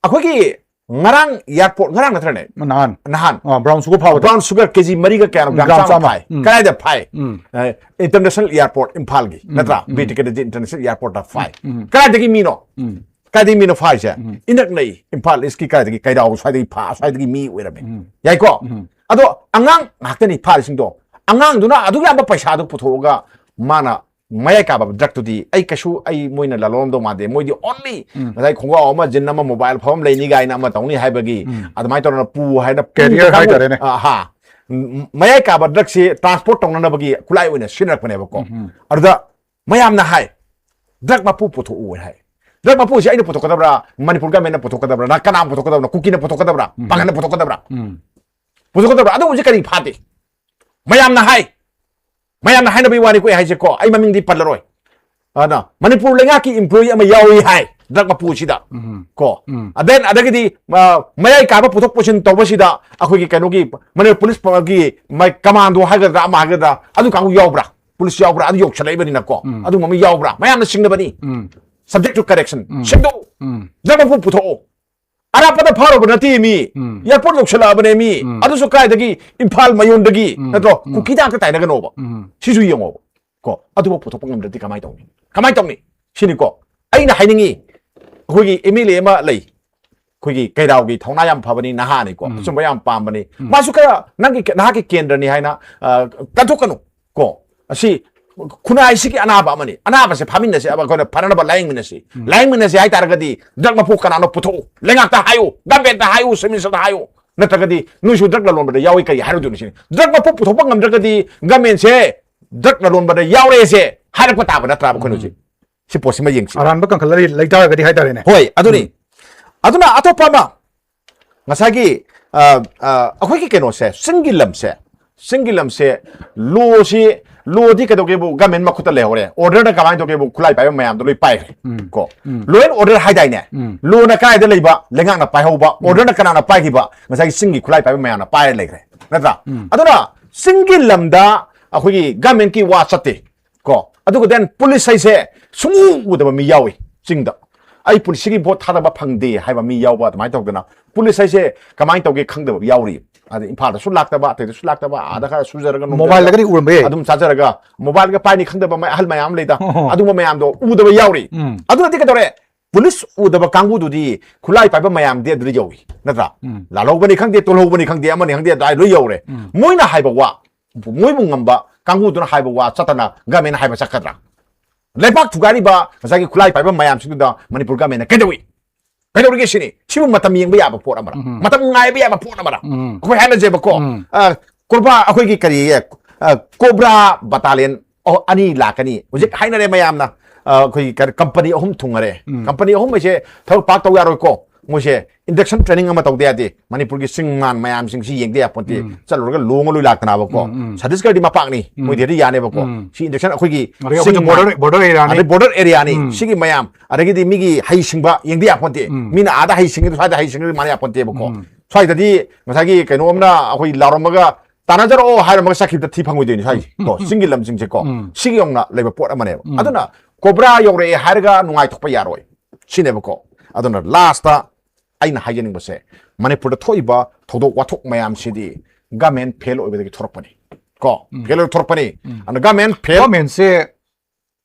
ꯑꯩꯈꯣꯏꯒꯤ ꯉꯔꯥꯡ airport, ꯉꯔꯥꯡ ꯅꯠꯇ꯭ꯔꯅꯦ? ꯅꯍꯥꯟ꯫ ꯅꯍꯥꯟ꯫ ꯑꯥ, brown sugar ꯐꯥꯕꯗ꯫ Brown sugar ꯀꯦꯖꯤ ꯃꯔꯤꯒ ꯀꯌꯥꯅꯣ? ꯎꯝ, ꯒ꯭ꯔꯥꯝ ꯒ꯭ꯔꯥꯝ ꯆꯥꯝꯃ ꯆꯥꯝꯃ꯫ ꯐꯥꯏ꯫ ꯎꯝ꯫ ꯀꯗꯥꯏꯗ ꯐꯥꯏ? ꯎꯝ꯫ ꯑ, international airport ꯏꯝꯐꯥꯜꯒꯤ, ꯎꯝ, ꯅꯠꯇ꯭ꯔꯥ? ꯎꯝ꯫ ꯕꯤꯔ ꯇꯤꯀꯦꯟꯗ꯭ꯔꯖꯤꯠ international airportꯇ ꯐꯥꯏ꯫ ꯎꯝ꯫ ꯀꯗꯥꯏꯗꯒꯤ ꯃꯤꯅꯣ? ꯎꯝ꯫ ꯀꯥꯏꯗꯒꯤ ꯃꯤꯅꯣ ꯐꯥꯔꯤꯁꯦ? ꯎꯝ꯫ ꯏꯅꯛ ꯅꯛꯏ, ꯏꯝꯐꯥꯜ ꯏꯁꯀꯤ ꯀꯥꯏꯗꯒꯤ, ꯀꯩꯔꯥꯎ ꯁ꯭ꯋꯥꯏꯗꯒꯤ ꯐꯥ, ꯁ꯭ꯋꯥꯏꯗꯒꯤ ꯃꯤ ꯑꯣꯏꯔꯝꯃꯦ꯫ ꯎꯝ꯫ ꯌꯥꯏꯀꯣ? ꯎꯝ꯫ ꯑꯗꯣ ꯑꯉꯥꯡ ꯉꯥꯛꯇꯅꯤ ꯐꯥꯔꯤꯁꯤꯡꯗꯣ꯫ ꯑꯉꯥꯡꯗꯨꯅ ꯑꯗꯨꯛ ꯌꯥꯝꯕ ꯄꯩꯁꯥꯗꯨ ꯄꯨꯊꯣꯛꯑꯒ ꯃꯥꯅ ꯃꯌꯥꯏ ꯀꯥꯕ ꯗ꯭ꯔꯛꯇꯨꯗꯤ ꯑꯩ ꯀꯩꯁꯨ, ꯑꯩ ꯃꯣꯏꯅ ꯂꯂꯣꯟꯗꯧ ꯃꯥꯟꯗꯦ꯫ ꯃꯣꯏꯗꯤ only ꯎꯝ꯫ ꯉꯁꯥꯏ ꯈꯣꯡꯒ꯭ꯔꯥꯎ ꯑꯃ, ꯖꯤꯟ ꯑꯃ, ꯃꯣꯕꯥꯏꯜ ꯐꯕ ꯑꯃ ꯂꯩꯅꯤ ꯀꯥꯏꯅ ꯑꯃ ꯇꯧꯅꯤ ꯍꯥꯏꯕꯒꯤ ꯎꯝ꯫ ꯑꯗꯨꯃꯥꯏꯅ ꯇꯧꯔꯒ ꯄꯨ ꯍꯥꯏꯅ ꯄꯨ career ꯀꯥꯡꯕꯨ-, ꯍꯥꯏꯇꯥꯔꯦꯅꯦ꯫ ꯑ, ꯍꯥ꯫ ꯎꯝ, ꯃꯌꯥꯏ ꯀꯥꯕ ꯗ꯭ꯔꯛꯁꯤ ꯇ꯭ꯔꯥꯟꯁꯄꯣꯔꯠ ꯇꯧꯅꯅꯕꯒꯤ ꯈꯨꯠꯂꯥꯏ ꯑꯣꯏꯅ ꯁꯤꯖꯤꯟꯅꯔꯛꯄꯅꯦꯕꯀꯣ꯫ ꯎꯝ, ꯎꯝ꯫ ꯑꯗꯨꯗ ꯃꯌꯥꯝꯅ ꯍꯥꯏ, "ꯗ꯭ꯔꯛ ꯃꯄꯨ ꯄꯨꯊꯣꯛꯎ" ꯍꯥꯏ꯫ "ꯗ꯭ꯔꯛ ꯃꯄꯨꯁꯤ ꯑꯩꯅ ꯄꯨꯊꯣꯛꯀꯗꯕ꯭ꯔꯥ, ꯃꯅꯤꯄꯨꯔ ꯒꯃꯦꯟꯅ ꯄꯨꯊꯣꯛꯀꯗꯕ꯭ꯔꯥ, ꯅ ꯀꯅꯥ ꯄꯨꯊꯣꯛꯀꯗꯕꯅꯣ, ꯀꯨꯀꯤꯅ ꯄꯨꯊꯣꯛꯀꯗꯕ꯭ꯔꯥ, ꯎꯝ꯫ ꯄꯥꯡꯒꯜꯅ ꯄꯨꯊꯣꯛꯀꯗꯕ꯭ꯔꯥ?" ꯎꯝ꯫ ꯄꯨꯊꯣꯛꯀꯗꯕ꯭ꯔꯥ? ꯑꯗꯨꯒꯨꯝꯕꯁꯤ ꯀꯔꯤ ꯐꯥꯗꯦ? ꯃꯌꯥꯝꯅ ꯍꯥꯏ, ꯃꯌꯥꯝꯅ ꯍꯥꯏꯅꯕꯒꯤ ꯋꯥꯅꯤꯀꯣ ꯑꯩ ꯍꯥꯏꯁꯦꯀꯣ, ꯑꯩ ꯃꯃꯤꯡꯗꯤ ꯄꯜꯂꯔꯣꯏ꯫ ꯑꯗꯨꯅ ꯃꯅꯤꯄꯨꯔ ꯂꯩꯉꯥꯛꯀꯤ employee ꯑꯃ ꯌꯥꯎꯏ ꯍꯥꯏ ꯗ꯭ꯔꯛ ꯃꯄꯨꯁꯤꯗ꯫ ꯎꯝ꯫ ꯀꯣ꯫ ꯎꯝ꯫ And then ꯑꯗꯒꯤꯗꯤ, ꯑ, ꯃꯌꯥꯏ ꯀꯥꯕ ꯄꯨꯊꯣꯛ ꯄꯨꯁꯤꯟ ꯇꯧꯕꯁꯤꯗ ꯑꯩꯈꯣꯏꯒꯤ ꯀꯩꯅꯣꯒꯤ ꯃꯅꯤꯄꯨꯔ ꯄꯨꯂꯤꯁꯀꯤ ꯃꯥꯏ ꯀꯃꯥꯟꯗꯣ ꯍꯥꯏꯒꯗ꯭ꯔꯥ ꯑꯃ ꯍꯥꯏꯒꯗ꯭ꯔꯥ, ꯑꯗꯨ ꯀꯥꯡꯕꯨ ꯌꯥꯎꯕ꯭ꯔꯥ? ꯄꯨꯂꯤꯁ ꯌꯥꯎꯕ꯭ꯔꯥ? ꯑꯗꯨ ꯌꯧꯁꯜꯂꯛꯏꯕꯅꯤꯅꯀꯣ꯫ ꯎꯝ꯫ ꯑꯗꯨꯒꯨꯝꯕ ꯑꯃ ꯌꯥꯎꯕ꯭ꯔꯥ? ꯃꯌꯥꯝꯅ ꯆꯤꯡꯅꯕꯅꯤ꯫ ꯎꯝ꯫ Subject to correction꯫ ꯎꯝ꯫ ꯁꯦꯝꯗꯣꯛꯎ꯫ ꯎꯝ꯫ ꯗ꯭ꯔꯛ ꯃꯄꯨ ꯄꯨꯊꯣꯛꯑꯣ꯫ ꯑꯔꯥꯞꯄꯗ ꯐꯥꯔꯨꯕ ꯅꯠꯇꯦ ꯃꯤ꯫ ꯎꯝ꯫ Airport ꯌꯧꯁꯜꯂꯛꯑꯕꯅꯦ ꯃꯤ꯫ ꯎꯝ꯫ ꯑꯗꯨꯁꯨ ꯀꯥꯏꯗꯒꯤ? ꯏꯝꯐꯥꯜ ꯃꯌꯣꯟꯗꯒꯤ, ꯎꯝ꯫ ꯅꯠꯇ꯭ꯔꯣ? ꯎꯝ꯫ ꯀꯨꯀꯤꯗ ꯉꯥꯛꯇ ꯇꯥꯏꯅꯒꯅꯣꯕ꯫ ꯎꯝ꯫ ꯁꯤꯁꯨ ꯌꯦꯡꯉꯣꯕ꯫ ꯀꯣ, ꯑꯗꯨꯐꯥꯎ ꯄꯨꯊꯣꯛꯄ ꯉꯝꯗ꯭ꯔꯗꯤ ꯀꯃꯥꯏꯅ ꯇꯧꯅꯤ? ꯀꯃꯥꯏꯅ ꯇꯧꯅꯤ? ꯁꯤꯅꯤꯀꯣ꯫ ꯑꯩꯅ ꯍꯥꯏꯅꯤꯡꯉꯤ, ꯑꯩꯈꯣꯏꯒꯤ MLA ꯑꯃ ꯂꯩ, ꯑꯩꯈꯣꯏꯒꯤ ꯀꯩꯔꯥꯎꯒꯤ ꯊꯧꯅꯥ ꯌꯥꯝ ꯐꯕꯅꯤ, ꯅꯍꯥꯅꯤꯀꯣ, ꯎꯝ꯫ ꯑꯆꯨꯝꯕ ꯌꯥꯝ ꯄꯥꯝꯕꯅꯤ꯫ ꯎꯝ꯫ ꯃꯥꯁꯨ ꯈꯔ ꯅꯪꯒꯤ ꯀꯦ-, ꯅꯍꯥꯛꯀꯤ ꯀꯦꯟꯗ꯭ꯔꯅꯤ ꯍꯥꯏꯅ, ꯑ, ꯀꯟꯊꯣꯛꯀꯅꯨ꯫ ꯀꯣ, ꯑꯁꯤ ꯈꯨꯟꯅꯥꯏꯁꯤꯒꯤ ꯑꯅꯥꯕ ꯑꯃꯅꯤ꯫ ꯑꯅꯥꯕꯁꯦ ꯐꯥꯃꯤꯟꯅꯁꯦ, ꯑꯩꯈꯣꯏꯅ ꯐꯅꯅꯕ ꯂꯥꯌꯦꯡꯃꯤꯟꯅꯁꯤ꯫ ꯎꯝ꯫ ꯂꯥꯌꯦꯡꯃꯤꯟꯅꯁꯦ ꯍꯥꯏ ꯇꯥꯔꯒꯗꯤ ꯗ꯭ꯔꯛ ꯃꯄꯨ ꯀꯅꯥꯅꯣ ꯄꯨꯊꯣꯛꯎ, ꯂꯩꯉꯥꯛꯇ ꯍꯥꯏꯌꯨ, ꯒꯃꯦꯟꯇ ꯍꯥꯏꯌꯨ, ꯆꯤꯐ ꯃꯤꯅꯤꯁꯇꯔꯗ ꯍꯥꯏꯌꯨ꯫ ꯅꯠꯇ꯭ꯔꯒꯗꯤ ꯅꯣꯏꯁꯨ ꯗ꯭ꯔꯛ ꯂꯂꯣꯟꯕꯗ ꯌꯥꯎꯏ ꯀꯔꯤ ꯍꯥꯏꯔꯨꯗꯣꯏꯅꯣ ꯁꯤꯅꯤ꯫ ꯗ꯭ꯔꯛ ꯃꯄꯨ ꯄꯨꯊꯣꯛꯄ ꯉꯝꯗ꯭ꯔꯒꯗꯤ ꯒꯃꯦꯟꯁꯦ ꯗ꯭ꯔꯛ ꯂꯂꯣꯟꯕꯗ ꯌꯥꯎꯔꯦꯁꯦ ꯍꯥꯏꯔꯛꯄ ꯇꯥꯕ ꯅꯠꯇ꯭ꯔꯥꯕ ꯑꯩꯈꯣꯏꯅ ꯎꯝ꯫ ꯍꯧꯖꯤꯛ? ꯁꯤ ꯄꯣꯠꯁꯤꯃ ꯌꯦꯡꯁꯤ꯫ ꯑꯔꯥꯟꯕ ꯀꯟꯈꯠꯂ ꯂꯩ ꯇꯥꯔꯒꯗꯤ ꯍꯥꯏꯇꯥꯔꯦꯅꯦ꯫ ꯍꯣꯏ, ꯑꯗꯨꯅꯤ꯫ ꯎꯝ꯫ ꯑꯗꯨꯅ ꯑꯇꯣꯞꯄ ꯑꯃ, ꯉꯁꯥꯏꯒꯤ, ꯑ, ꯑ, ꯑꯩꯈꯣꯏꯒꯤ ꯀꯩꯅꯣꯁꯦ, ꯆꯤꯡꯒꯤ ꯂꯝꯁꯦ, ꯆꯤꯡꯒꯤ ꯂꯝꯁꯦ, ꯂꯣꯁꯤ, ꯂꯣꯗꯤ ꯀꯩꯗꯧꯒꯦꯕꯨ ꯒꯃꯦꯟ ꯃꯈꯨꯠꯇ ꯂꯩꯍꯧꯔꯦ, ꯑꯣꯔꯗꯔꯅ ꯀꯃꯥꯏꯅ ꯇꯧꯒꯦꯕꯨ ꯈꯨꯠꯂꯥꯏ ꯄꯥꯏꯕ ꯃꯌꯥꯝꯗꯣ ꯂꯣꯏ ꯄꯥꯏꯈ꯭ꯔꯦ꯫ ꯎꯝ꯫ ꯀꯣ? ꯎꯝ꯫ Law and order ꯍꯥꯏꯗꯥꯏꯅꯦ? ꯎꯝ꯫ ꯂꯣꯅ ꯀꯥꯏꯗ ꯂꯩꯕ, ꯂꯩꯉꯥꯛꯅ ꯄꯥꯏꯍꯧꯕ, ꯎꯝ꯫ ꯑꯣꯔꯗꯔꯅ ꯀꯅꯥꯅ ꯄꯥꯏꯈꯤꯕ, ꯉꯁꯥꯏꯒꯤ ꯆꯤꯡꯒꯤ ꯈꯨꯠꯂꯥꯏ ꯄꯥꯏꯕ ꯃꯌꯥꯝꯅ ꯄꯥꯏꯔ ꯂꯩꯈ꯭ꯔꯦ, ꯅꯠꯇ꯭ꯔꯥ? ꯎꯝ꯫ ꯑꯗꯨꯅ ꯆꯤꯡꯒꯤ ꯂꯝꯗ ꯑꯩꯈꯣꯏꯒꯤ ꯒꯃꯦꯟꯀꯤ ꯋꯥ ꯆꯠꯇꯦ꯫ ꯀꯣ? ꯑꯗꯨꯒ then ꯄꯨꯂꯤꯁ ꯍꯥꯏꯁꯦ ꯁꯨꯡꯎ ꯎꯗꯕ ꯃꯤ ꯌꯥꯎꯏ ꯆꯤꯡꯗ꯫ ꯑꯩ ꯄꯨꯟꯁꯤꯒꯤ ꯚꯣꯠ ꯊꯥꯗꯕ ꯐꯪꯗꯦ ꯍꯥꯏꯕ ꯃꯤ ꯌꯥꯎꯕ, ꯑꯗꯨꯃꯥꯏꯅ ꯇꯧꯗꯅ ꯄꯨꯂꯤꯁ ꯍꯥꯏꯁꯦ ꯀꯃꯥꯏꯅ ꯇꯧꯒꯦ ꯈꯪꯗꯕ ꯌꯥꯎꯔꯤ꯫ ꯑꯗ ꯏꯝꯐꯥꯜꯗꯁꯨ ꯂꯥꯛꯇꯕ, ꯑꯇꯩꯗꯁꯨ ꯂꯥꯛꯇꯕ, ꯑꯥꯗ ꯈꯔ ꯁꯨꯖꯔꯒ ꯅꯣꯝꯖꯔꯒ ꯃꯣꯕꯥꯏꯜꯗꯒꯗꯤ ꯎꯔꯝꯕ ꯌꯥꯏ꯫ ꯑꯗꯨꯝ ꯆꯥꯖꯔꯒ ꯃꯣꯕꯥꯏꯜꯒ ꯄꯥꯏꯅꯤ ꯈꯪꯗꯕ ꯃ-, ꯑꯍꯜ ꯃꯌꯥꯝ ꯑꯃ ꯂꯩꯗ꯫ ꯑꯣ꯫ ꯑꯗꯨꯒꯨꯝꯕ ꯃꯌꯥꯝꯗꯣ ꯎꯗꯕ ꯌꯥꯎꯔꯤ꯫ ꯎꯝ꯫ ꯑꯗꯨꯅꯗꯤ ꯀꯩꯗꯧꯔꯦ? ꯄꯨꯂꯤꯁ ꯎꯗꯕ ꯀꯥꯡꯕꯨꯗꯨꯗꯤ ꯈꯨꯠꯂꯥꯏ ꯄꯥꯏꯕ ꯃꯌꯥꯝꯗꯤ ꯑꯗꯨꯗ ꯌꯧꯏ, ꯅꯠꯇ꯭ꯔꯥ? ꯎꯝ. ꯂꯥꯜꯍꯧꯕꯅꯤ ꯈꯪꯗꯦ, ꯇꯣꯜꯍꯧꯕꯅꯤ ꯈꯪꯗꯦ, ꯑꯃꯅꯤ ꯈꯪꯗꯦ, ꯑꯗꯨꯋꯥꯏ ꯂꯣꯏ ꯌꯧꯔꯦ꯫ ꯎꯝ. ꯃꯣꯏꯅ ꯍꯥꯏꯕ ꯋꯥ, ꯃꯣꯏꯕꯨ ꯉꯝꯕ ꯀꯥꯡꯕꯨꯗꯨꯅ ꯍꯥꯏꯕ ꯋꯥ ꯆꯠꯇꯅ ꯒꯃꯦꯟ ꯍꯥꯏꯕ ꯆꯠꯀꯗ꯭ꯔꯥ? ꯂꯩꯕꯥꯛ ꯊꯨꯒꯥꯏꯔꯤꯕ ꯉꯁꯥꯏꯒꯤ ꯈꯨꯠꯂꯥꯏ ꯄꯥꯏꯕ ꯃꯌꯥꯝꯁꯤꯡꯗꯨꯗ ꯃꯅꯤꯄꯨꯔ ꯒꯃꯦꯟꯅ ꯀꯩꯗꯧꯏ? ꯀꯩꯗꯧꯔꯤꯒꯦ ꯁꯤꯅꯤ꯫ ꯁꯤꯕꯨ ꯃꯇꯝ ꯌꯦꯡꯕ ꯌꯥꯕ ꯄꯣꯠ ꯑꯃꯔ? ꯎꯝ. ꯃꯇꯝ ꯉꯥꯏꯕ ꯌꯥꯕ ꯄꯣꯠ ꯑꯃꯔ? ꯎꯝ. ꯑꯩꯈꯣꯏ ꯍꯥꯏꯅꯁꯦꯕꯀꯣ, ꯎꯝ. ꯑ, ꯀꯣꯕ꯭ꯔꯥ, ꯑꯩꯈꯣꯏꯒꯤ ꯀꯔꯤ, ꯑ, ꯀꯣꯕ꯭ꯔꯥ ꯕꯇꯥꯂꯤꯌꯟ ꯑꯅꯤ ꯂꯥꯛꯀꯅꯤ꯫ ꯍꯧꯖꯤꯛ ꯍꯥꯏꯅꯔꯦ ꯃꯌꯥꯝꯅ, ꯑ, ꯑꯩꯈꯣꯏꯒꯤ ꯀꯔꯤ, ꯀꯝꯄꯅꯤ ꯑꯍꯨꯝ ꯊꯨꯡꯉꯔꯦ꯫ ꯎꯝ. ꯀꯝꯄꯅꯤ ꯑꯍꯨꯝ ꯍꯥꯏꯁꯦ ꯊꯕꯛ ꯄꯥꯛ ꯇꯧ ꯌꯥꯔꯣꯏꯀꯣ꯫ ꯃꯣꯏꯁꯦ induction training ꯑꯃ ꯇꯧꯗ ꯌꯥꯗꯦ꯫ ꯃꯅꯤꯄꯨꯔꯒꯤ ꯆꯤꯡ ꯃꯥꯟ ꯃꯌꯥꯝꯁꯤꯡꯁꯤ ꯌꯦꯡꯗ ꯌꯥꯄꯣꯟꯇꯦ꯫ ꯎꯝ. ꯆꯠꯂꯨꯔꯒ ꯂꯣꯡꯉ ꯂꯣꯏ ꯂꯥꯛꯇꯅꯕꯀꯣ꯫ ꯎꯝ, ꯎꯝ. ꯁꯇꯤꯁꯒꯔꯗꯤ ꯃꯄꯥꯛꯅꯤ, ꯎꯝ. ꯃꯣꯏꯗꯤ ꯍꯦꯛꯇ ꯌꯥꯅꯦꯕꯀꯣ꯫ ꯎꯝ. ꯁꯤ induction ꯑꯩꯈꯣꯏꯒꯤ ꯑꯗꯩ ꯑꯩꯈꯣꯏꯁꯨ ꯆꯤꯡ ꯃꯥꯟ, border, border area ꯅꯤ. ꯑꯗꯩ border area ꯅꯤ꯫ ꯎꯝ. ꯁꯤꯒꯤ ꯃꯌꯥꯝ, ꯑꯗꯒꯤꯗꯤ ꯃꯤꯒꯤ ꯍꯩꯁꯤꯡꯕ ꯌꯦꯡꯗ ꯌꯥꯄꯣꯟꯇꯦ꯫ ꯎꯝ. ꯃꯤꯅ ꯑꯥꯗ ꯍꯩꯁꯤꯡꯉꯤꯗꯣ ꯁ꯭ꯋꯥꯏꯗ ꯍꯩꯁꯤꯡꯉꯤꯗꯣ ꯃꯥꯟꯅ ꯌꯥꯄꯣꯟꯇꯦꯕꯀꯣ꯫ ꯎꯝ. ꯁ꯭ꯋꯥꯏꯗꯗꯤ ꯉꯁꯥꯏꯒꯤ ꯀꯩꯅꯣꯝꯅ ꯑꯩꯈꯣꯏ ꯂꯥꯎꯔꯝꯃꯒ ꯇꯥꯟꯅꯖꯔꯛꯑꯣ ꯍꯥꯏꯔꯝꯃꯒ ꯆꯠꯈꯤꯕꯗ ꯊꯤ ꯐꯪꯉꯣꯏꯗꯣꯏꯅꯤ ꯁ꯭ꯋꯥꯏꯁꯦ ꯀꯣ꯫ ꯆꯤꯡꯒꯤ ꯂꯝꯁꯤꯡꯁꯦ ꯀꯣ꯫ ꯎꯝ. ꯁꯤꯒꯤ ꯌꯧꯅ ꯂꯩꯕ ꯄꯣꯠ ꯑꯃꯅꯦꯕ꯫ ꯎꯝ. ꯑꯗꯨꯅ ꯀꯣꯕ꯭ꯔꯥ ꯌꯧꯔꯛꯑꯦ ꯍꯥꯏꯔꯒ ꯅꯨꯡꯉꯥꯏꯊꯣꯛꯄ ꯌꯥꯔꯣꯏ꯫ ꯁꯤꯅꯦꯕꯀꯣ꯫ ꯑꯗꯨꯅ last ꯑꯩꯅ ꯍꯥꯏꯖꯅꯤꯡꯕꯁꯦ, ꯃꯅꯤꯄꯨꯔꯗ ꯊꯣꯛꯏꯕ ꯊꯧꯗꯣꯛ ꯋꯥꯊꯣꯛ ꯃꯌꯥꯝꯁꯤꯗꯤ government fail ꯑꯣꯏꯕꯗꯒꯤ ꯊꯣꯔꯛꯄꯅꯤ ꯀꯣ꯫ ꯎꯝ. Fail ꯑꯣꯏꯕ ꯊꯣꯔꯛꯄꯅꯤ꯫ ꯎꯝ. ꯑꯗꯨꯅ government fail Government ꯁꯦ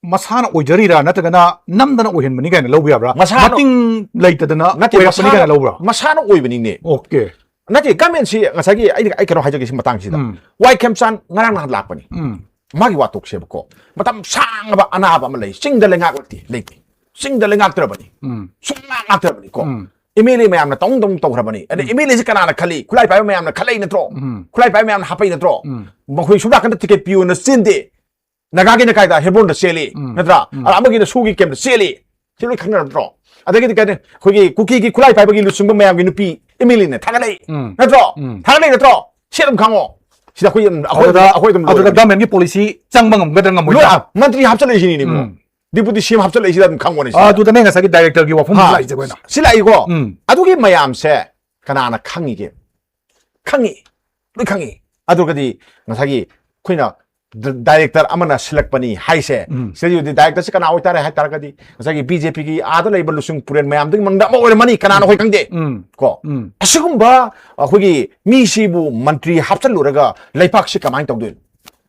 ꯃꯁꯥꯅ ꯑꯣꯏꯖꯔꯤꯔꯥ ꯅꯠꯇ꯭ꯔꯒꯅ ꯅꯝꯗꯅ ꯑꯣꯏꯍꯟꯕꯅꯤ ꯀꯥꯏꯅ ꯂꯧꯕ ꯌꯥꯕ꯭ꯔꯥ? ꯃꯁꯥꯅ- ꯃꯇꯤꯡ ꯂꯩꯇꯗꯅ ꯅꯠꯇꯦ, ꯑꯣꯏꯔꯛꯄꯅꯤ ꯃꯁꯥꯅ- ꯀꯥꯏꯅ ꯂꯧꯕ꯭ꯔꯥ? ꯃꯁꯥꯅ ꯑꯣꯏꯕꯅꯤꯅꯦ꯫ Okay. ꯅꯠꯇꯦ, government ꯁꯤ ꯉꯁꯥꯏꯒꯤ ꯑꯩ, ꯑꯩ ꯀꯩꯅꯣ ꯍꯥꯏꯖꯒꯦ ꯁꯤ ꯃꯇꯥꯡꯁꯤꯗ꯫ ꯎꯝ. ꯋꯥꯏ ꯈꯦꯝꯆꯥꯟ ꯉꯔꯥꯡ ꯅꯍꯥꯟ ꯂꯥꯛꯄꯅꯤ꯫ ꯎꯝ. ꯃꯥꯒꯤ ꯋꯥꯊꯣꯛꯁꯦꯕꯀꯣ, ꯃꯇꯝ ꯁꯥꯡꯉꯕ ꯑꯅꯥꯕ ꯑꯃ ꯂꯩ, ꯆꯤꯡꯗ ꯂꯩꯉꯥꯛ ꯂꯩꯇꯦ, ꯂꯩꯇꯦ, ꯆꯤꯡꯗ ꯂꯩꯉꯥꯛꯇ꯭ꯔꯕꯅꯤ, ꯎꯝ. ꯁꯨꯡꯂꯥꯛ ꯂꯥꯛꯇ꯭ꯔꯕꯅꯤ ꯀꯣ꯫ ꯎꯝ. MLA ꯃꯌꯥꯝꯅ ꯇꯧ ꯇꯧ ꯇꯧꯈ꯭ꯔꯕꯅꯤ꯫ ꯑꯗꯩ MLA ꯁꯤ ꯀꯅꯥꯅ ꯈꯜꯂꯤ? ꯈꯨꯠꯂꯥꯏ ꯄꯥꯏꯕ ꯃꯌꯥꯝꯅ ꯈꯜꯂꯛꯏ ꯅꯠꯇ꯭ꯔꯣ? ꯎꯝ. ꯈꯨꯠꯂꯥꯏ ꯄꯥꯏꯕ ꯃꯌꯥꯝꯅ ꯍꯥꯞꯄꯛꯏ ꯅꯠꯇ꯭ꯔꯣ? ꯎꯝ. ꯃꯈꯣꯏ ꯁꯨꯝ ꯅꯥꯀꯟꯗ ꯇꯤꯀꯦꯠ ꯄꯤꯌꯣꯅ ꯆꯦꯟꯗꯦ꯫ ꯅꯥꯒꯥꯒꯤꯅ ꯀꯥꯏꯗ? ꯍꯦꯕ꯭ꯔꯣꯟꯗ ꯆꯦꯜꯂꯤ, ꯎꯝ. ꯅꯠꯇ꯭ꯔꯥ? ꯎꯝ. ꯑꯗ ꯑꯃꯒꯤꯅ ꯁꯨꯒꯤ ꯀꯦꯝꯗ ꯆꯦꯜꯂꯤ꯫ ꯁꯤ ꯂꯣꯏ ꯈꯪꯅꯔꯕ ꯅꯠꯇ꯭ꯔꯣ? ꯑꯗꯒꯤꯗꯤ ꯀꯩ ꯍꯥꯏꯅꯤ? ꯑꯩꯈꯣꯏꯒꯤ ꯀꯨꯀꯤꯒꯤ ꯈꯨꯠꯂꯥꯏ ꯄꯥꯏꯕꯒꯤ ꯂꯨꯆꯤꯡꯕ ꯃꯌꯥꯝꯒꯤ ꯅꯨꯄꯤ MLA ꯅ ꯊꯥꯒꯠꯂꯛꯏ, ꯎꯝ. ꯅꯠꯇ꯭ꯔꯣ? ꯎꯝ. ꯊꯥꯒꯠꯂꯛꯏ ꯅꯠꯇ꯭ꯔꯣ? ꯁꯤ ꯑꯗꯨꯝ ꯈꯪꯉꯣ꯫ ꯁꯤꯗ ꯑꯩꯈꯣꯏ ꯑꯗꯨꯝ, ꯑꯩꯈꯣꯏ ꯑꯗꯨꯗ ꯑꯗꯨꯝ, ꯑꯩꯈꯣꯏ ꯑꯗꯨꯝ ꯑꯗꯨꯗ ꯂꯣꯏꯔꯕꯅꯤ꯫ Government ꯀꯤ policy ꯆꯪꯕ ꯉꯝꯒꯗ꯭ꯔꯥ ꯉꯝꯃꯣꯏꯗ꯭ꯔꯥ? ꯂꯣꯏ, ꯃꯟꯇ꯭ꯔꯤ ꯍꯥꯞꯆꯜꯂꯛꯏꯁꯤꯅꯤꯅꯦ, ꯏꯕꯨꯡꯉꯣ꯫ ꯎꯝ. Deputy CM ꯍꯥꯞꯆꯜꯂꯛꯏꯁꯤꯗ ꯑꯗꯨꯝ ꯈꯪꯉꯣꯅꯦ ꯁꯤꯗ꯫ ꯑꯗꯨꯗꯅꯦ ꯉꯁꯥꯏꯒꯤ director ꯒꯤ ꯋꯥꯐꯝ ꯍꯥ, ꯂꯥꯛꯏꯁꯦ ꯑꯩꯈꯣꯏꯅ. ꯁꯤ ꯂꯥꯛꯏꯀꯣ꯫ ꯎꯝ. ꯑꯗꯨꯒꯤ ꯃꯌꯥꯝꯁꯦ ꯀꯅꯥꯅ ꯈꯪꯉꯤꯒꯦ? ꯈꯪꯉꯤ, ꯂꯣꯏ ꯈꯪꯉꯤ꯫ ꯑꯗꯨꯒꯗꯤ ꯉꯁꯥꯏꯒꯤ ꯑꯩꯈꯣꯏꯅ ꯗ-, director ꯑꯃꯅ ꯁꯤꯜꯂꯛꯄꯅꯤ ꯍꯥꯏꯁꯦ, ꯎꯝ. ꯁꯤꯗ ꯌꯧꯗꯤ director ꯁꯤ ꯀꯅꯥ ꯑꯣꯏꯇꯥꯔꯦ ꯍꯥꯏ ꯇꯥꯔꯒꯗꯤ ꯉꯁꯥꯏꯒꯤ BJP ꯒꯤ ꯑꯥꯗ ꯂꯩꯕ ꯂꯨꯆꯤꯡ ꯄꯨꯔꯦꯜ ꯃꯌꯥꯝꯗꯨꯒꯤ ꯃꯅꯨꯡꯗ ꯑꯃ ꯑꯣꯏꯔꯝꯃꯅꯤ, ꯀꯅꯥꯅꯣ ꯑꯩꯈꯣꯏ ꯈꯪꯗꯦ꯫ ꯎꯝ. ꯀꯣ, ꯎꯝ. ꯑꯁꯤꯒꯨꯝꯕ ꯑꯩꯈꯣꯏꯒꯤ ꯃꯤꯁꯤꯕꯨ ꯃꯟꯇ꯭ꯔꯤ ꯍꯥꯞꯆꯜꯂꯨꯔꯒ ꯂꯩꯕꯥꯛꯁꯤ ꯀꯃꯥꯏꯅ ꯇꯧꯗꯣꯏꯅꯣ?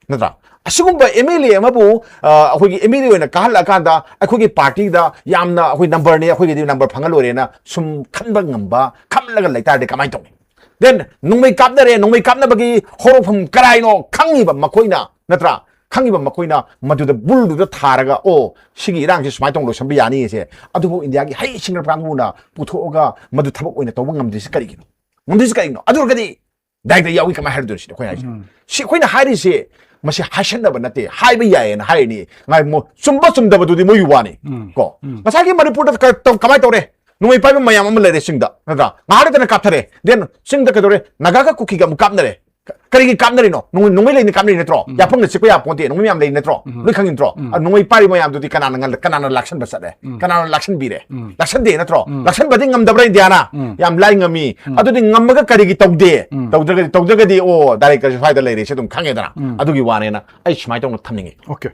ꯅꯠꯇ꯭ꯔꯥ? ꯁꯤꯒꯨꯝꯕ ꯑꯦꯝ ꯑꯦꯜ ꯑꯦ ꯑꯃꯕꯨ ꯑ, ꯑꯩꯈꯣꯏꯒꯤ ꯑꯦꯝ ꯑꯦꯜ ꯑꯦ ꯑꯣꯏꯅ ꯀꯥꯍꯜꯂꯛꯑꯀꯥꯟꯗ ꯑꯩꯈꯣꯏꯒꯤ ꯄꯥꯔꯇꯤꯗ ꯌꯥꯝꯅ ꯑꯩꯈꯣꯏ ꯅꯝꯕꯔꯅꯦ, ꯑꯩꯈꯣꯏꯒꯤꯗꯤ ꯅꯝꯕꯔ ꯐꯪꯉ ꯂꯣꯏꯔꯦꯅ ꯁꯨꯝ ꯈꯟꯕ ꯉꯝꯕ, ꯈꯜꯂꯒ ꯂꯩꯇꯥꯔꯗꯤ ꯀꯃꯥꯏꯅ ꯇꯧꯅꯤ? ꯗꯦꯟ ꯅꯣꯡꯃꯩ ꯀꯥꯞꯅꯔꯦ, ꯅꯣꯡꯃꯩ ꯀꯥꯞꯅꯕꯒꯤ ꯍꯧꯔꯛꯐꯝ ꯀꯔꯥꯏꯅꯣ ꯈꯪꯉꯤꯕ ꯃꯈꯣꯏꯅ, ꯅꯠꯇ꯭ꯔꯥ? ꯈꯪꯉꯤꯕ ꯃꯈꯣꯏꯅ ꯃꯗꯨꯗ ꯕꯨꯜꯗꯨꯗ ꯊꯥꯔꯒ, "ꯑꯣ, ꯁꯤꯒꯤ ꯏꯔꯥꯡꯁꯤ ꯁꯨꯃꯥꯏꯅ ꯇꯧꯅ ꯂꯣꯏꯁꯤꯟꯕ ꯌꯥꯅꯤ" ꯁꯦ, ꯑꯗꯨꯕꯨ ꯏꯟꯗꯤꯌꯥꯒꯤ ꯍꯩꯁꯤꯡꯅ ꯀꯥꯡꯕꯨꯅ ꯄꯨꯊꯣꯛꯑꯒ ꯃꯗꯨ ꯊꯕꯛ ꯑꯣꯏꯅ ꯇꯧꯕ ꯉꯝꯗ꯭ꯔꯤꯁꯤ ꯀꯔꯤꯒꯤꯅꯣ? ꯉꯝꯗ꯭ꯔꯤꯁꯤ ꯀꯔꯤꯒꯤꯅꯣ? ꯑꯗꯨ ꯑꯣꯏꯔꯒꯗꯤ ꯗꯥꯏꯔꯦꯛꯇ ꯌꯥꯎꯏ ꯀꯃꯥꯏꯅ ꯍꯥꯏꯔꯗꯣꯏꯅꯣ ꯁꯤꯅꯤ ꯑꯩꯈꯣꯏꯅ ꯍꯥꯏꯁꯦ꯫ ꯁꯤ ꯑꯩꯈꯣꯏꯅ ꯍꯥꯏꯔꯤꯁꯦ ꯃꯁꯤ ꯍꯥꯏꯁꯟꯅꯕ ꯅꯠꯇꯦ, ꯍꯥꯏꯕ ꯌꯥꯏꯌꯦꯅ ꯍꯥꯏꯔꯤꯅꯤ꯫ ꯉꯥꯏ ꯃꯣ-, ꯆꯨꯝꯕ ꯆꯨꯝꯗꯕꯗꯨꯗꯤ ꯃꯣꯏꯒꯤ ꯋꯥꯅꯤ꯫ ꯀꯣ, ꯉꯁꯥꯏꯒꯤ ꯃꯅꯤꯄꯨꯔꯗ ꯀ-, ꯇꯧ-, ꯀꯃꯥꯏꯅ ꯇꯧꯔꯦ? ꯅꯣꯡꯃꯩ ꯄꯥꯏꯕ ꯃꯌꯥꯝ ꯑꯃ ꯂꯩꯔꯦ ꯆꯤꯡꯗ, ꯅꯠꯇ꯭ꯔꯥ? ꯉꯥꯏꯍꯥꯛ ꯂꯩꯇꯅ ꯀꯥꯞꯊꯔꯦ, ꯗꯦꯟ ꯆꯤꯡꯗ ꯀꯩꯗꯧꯔꯦ? ꯅꯥꯒꯥꯒ ꯀꯨꯀꯤꯒ ꯑꯃꯨꯛ ꯀꯥꯞꯅꯔꯦ꯫ ꯀ-, ꯀꯔꯤꯒꯤ ꯀꯥꯞꯅꯔꯤꯅꯣ? ꯅꯣꯡꯃꯩ, ꯅꯣꯡꯃꯩ ꯂꯩꯅ ꯀꯥꯞꯅꯔꯤ ꯅꯠꯇ꯭ꯔꯣ? ꯌꯥꯐꯪꯅ ꯆꯤꯛꯄ ꯌꯥꯄꯣꯟꯇꯦ, ꯅꯣꯡꯃꯩ ꯃꯌꯥꯝ ꯂꯩ ꯅꯠꯇ꯭ꯔꯣ? ꯂꯣꯏ ꯈꯪꯉꯤ ꯅꯠꯇ꯭ꯔꯣ? ꯑ, ꯅꯣꯡꯃꯩ ꯄꯥꯏꯔꯤ ꯃꯌꯥꯝꯗꯨꯗꯤ ꯀꯅꯥꯅ ꯉꯜ-, ꯀꯅꯥꯅ ꯂꯥꯛꯁꯟꯕ ꯆꯠꯂꯦ? ꯀꯅꯥꯅ ꯂꯥꯛꯁꯟꯕꯤꯔꯦ? ꯂꯥꯛꯁꯟꯗꯦ ꯅꯠꯇ꯭ꯔꯣ? ꯂꯥꯛꯁꯟꯕꯗꯤ ꯉꯝꯗꯕ꯭ꯔꯥ ꯏꯟꯗꯤꯌꯥꯅ? ꯌꯥꯝ ꯂꯥꯏ ꯉꯝꯃꯤ꯫ ꯑꯗꯨꯗꯤ ꯉꯝꯃꯒ ꯀꯔꯤꯒꯤ ꯇꯧꯗꯦ? ꯇꯧꯗ꯭ꯔꯒꯗꯤ, ꯇꯧꯗ꯭ꯔꯒꯗꯤ, ꯑꯣ, ꯗꯥꯏꯔꯦꯛꯇꯔꯁꯨ ꯁ꯭ꯋꯥꯏꯗ ꯂꯩꯔꯦꯁꯦ ꯑꯗꯨꯝ ꯈꯪꯉꯦꯗꯅ꯫ ꯑꯗꯨꯒꯤ ꯋꯥꯅꯦꯅ ꯑꯩ ꯁꯨꯃꯥꯏꯅ ꯇꯧꯅ ꯊꯝꯅꯤꯡꯉꯤ꯫ ꯑꯣꯀꯦ꯫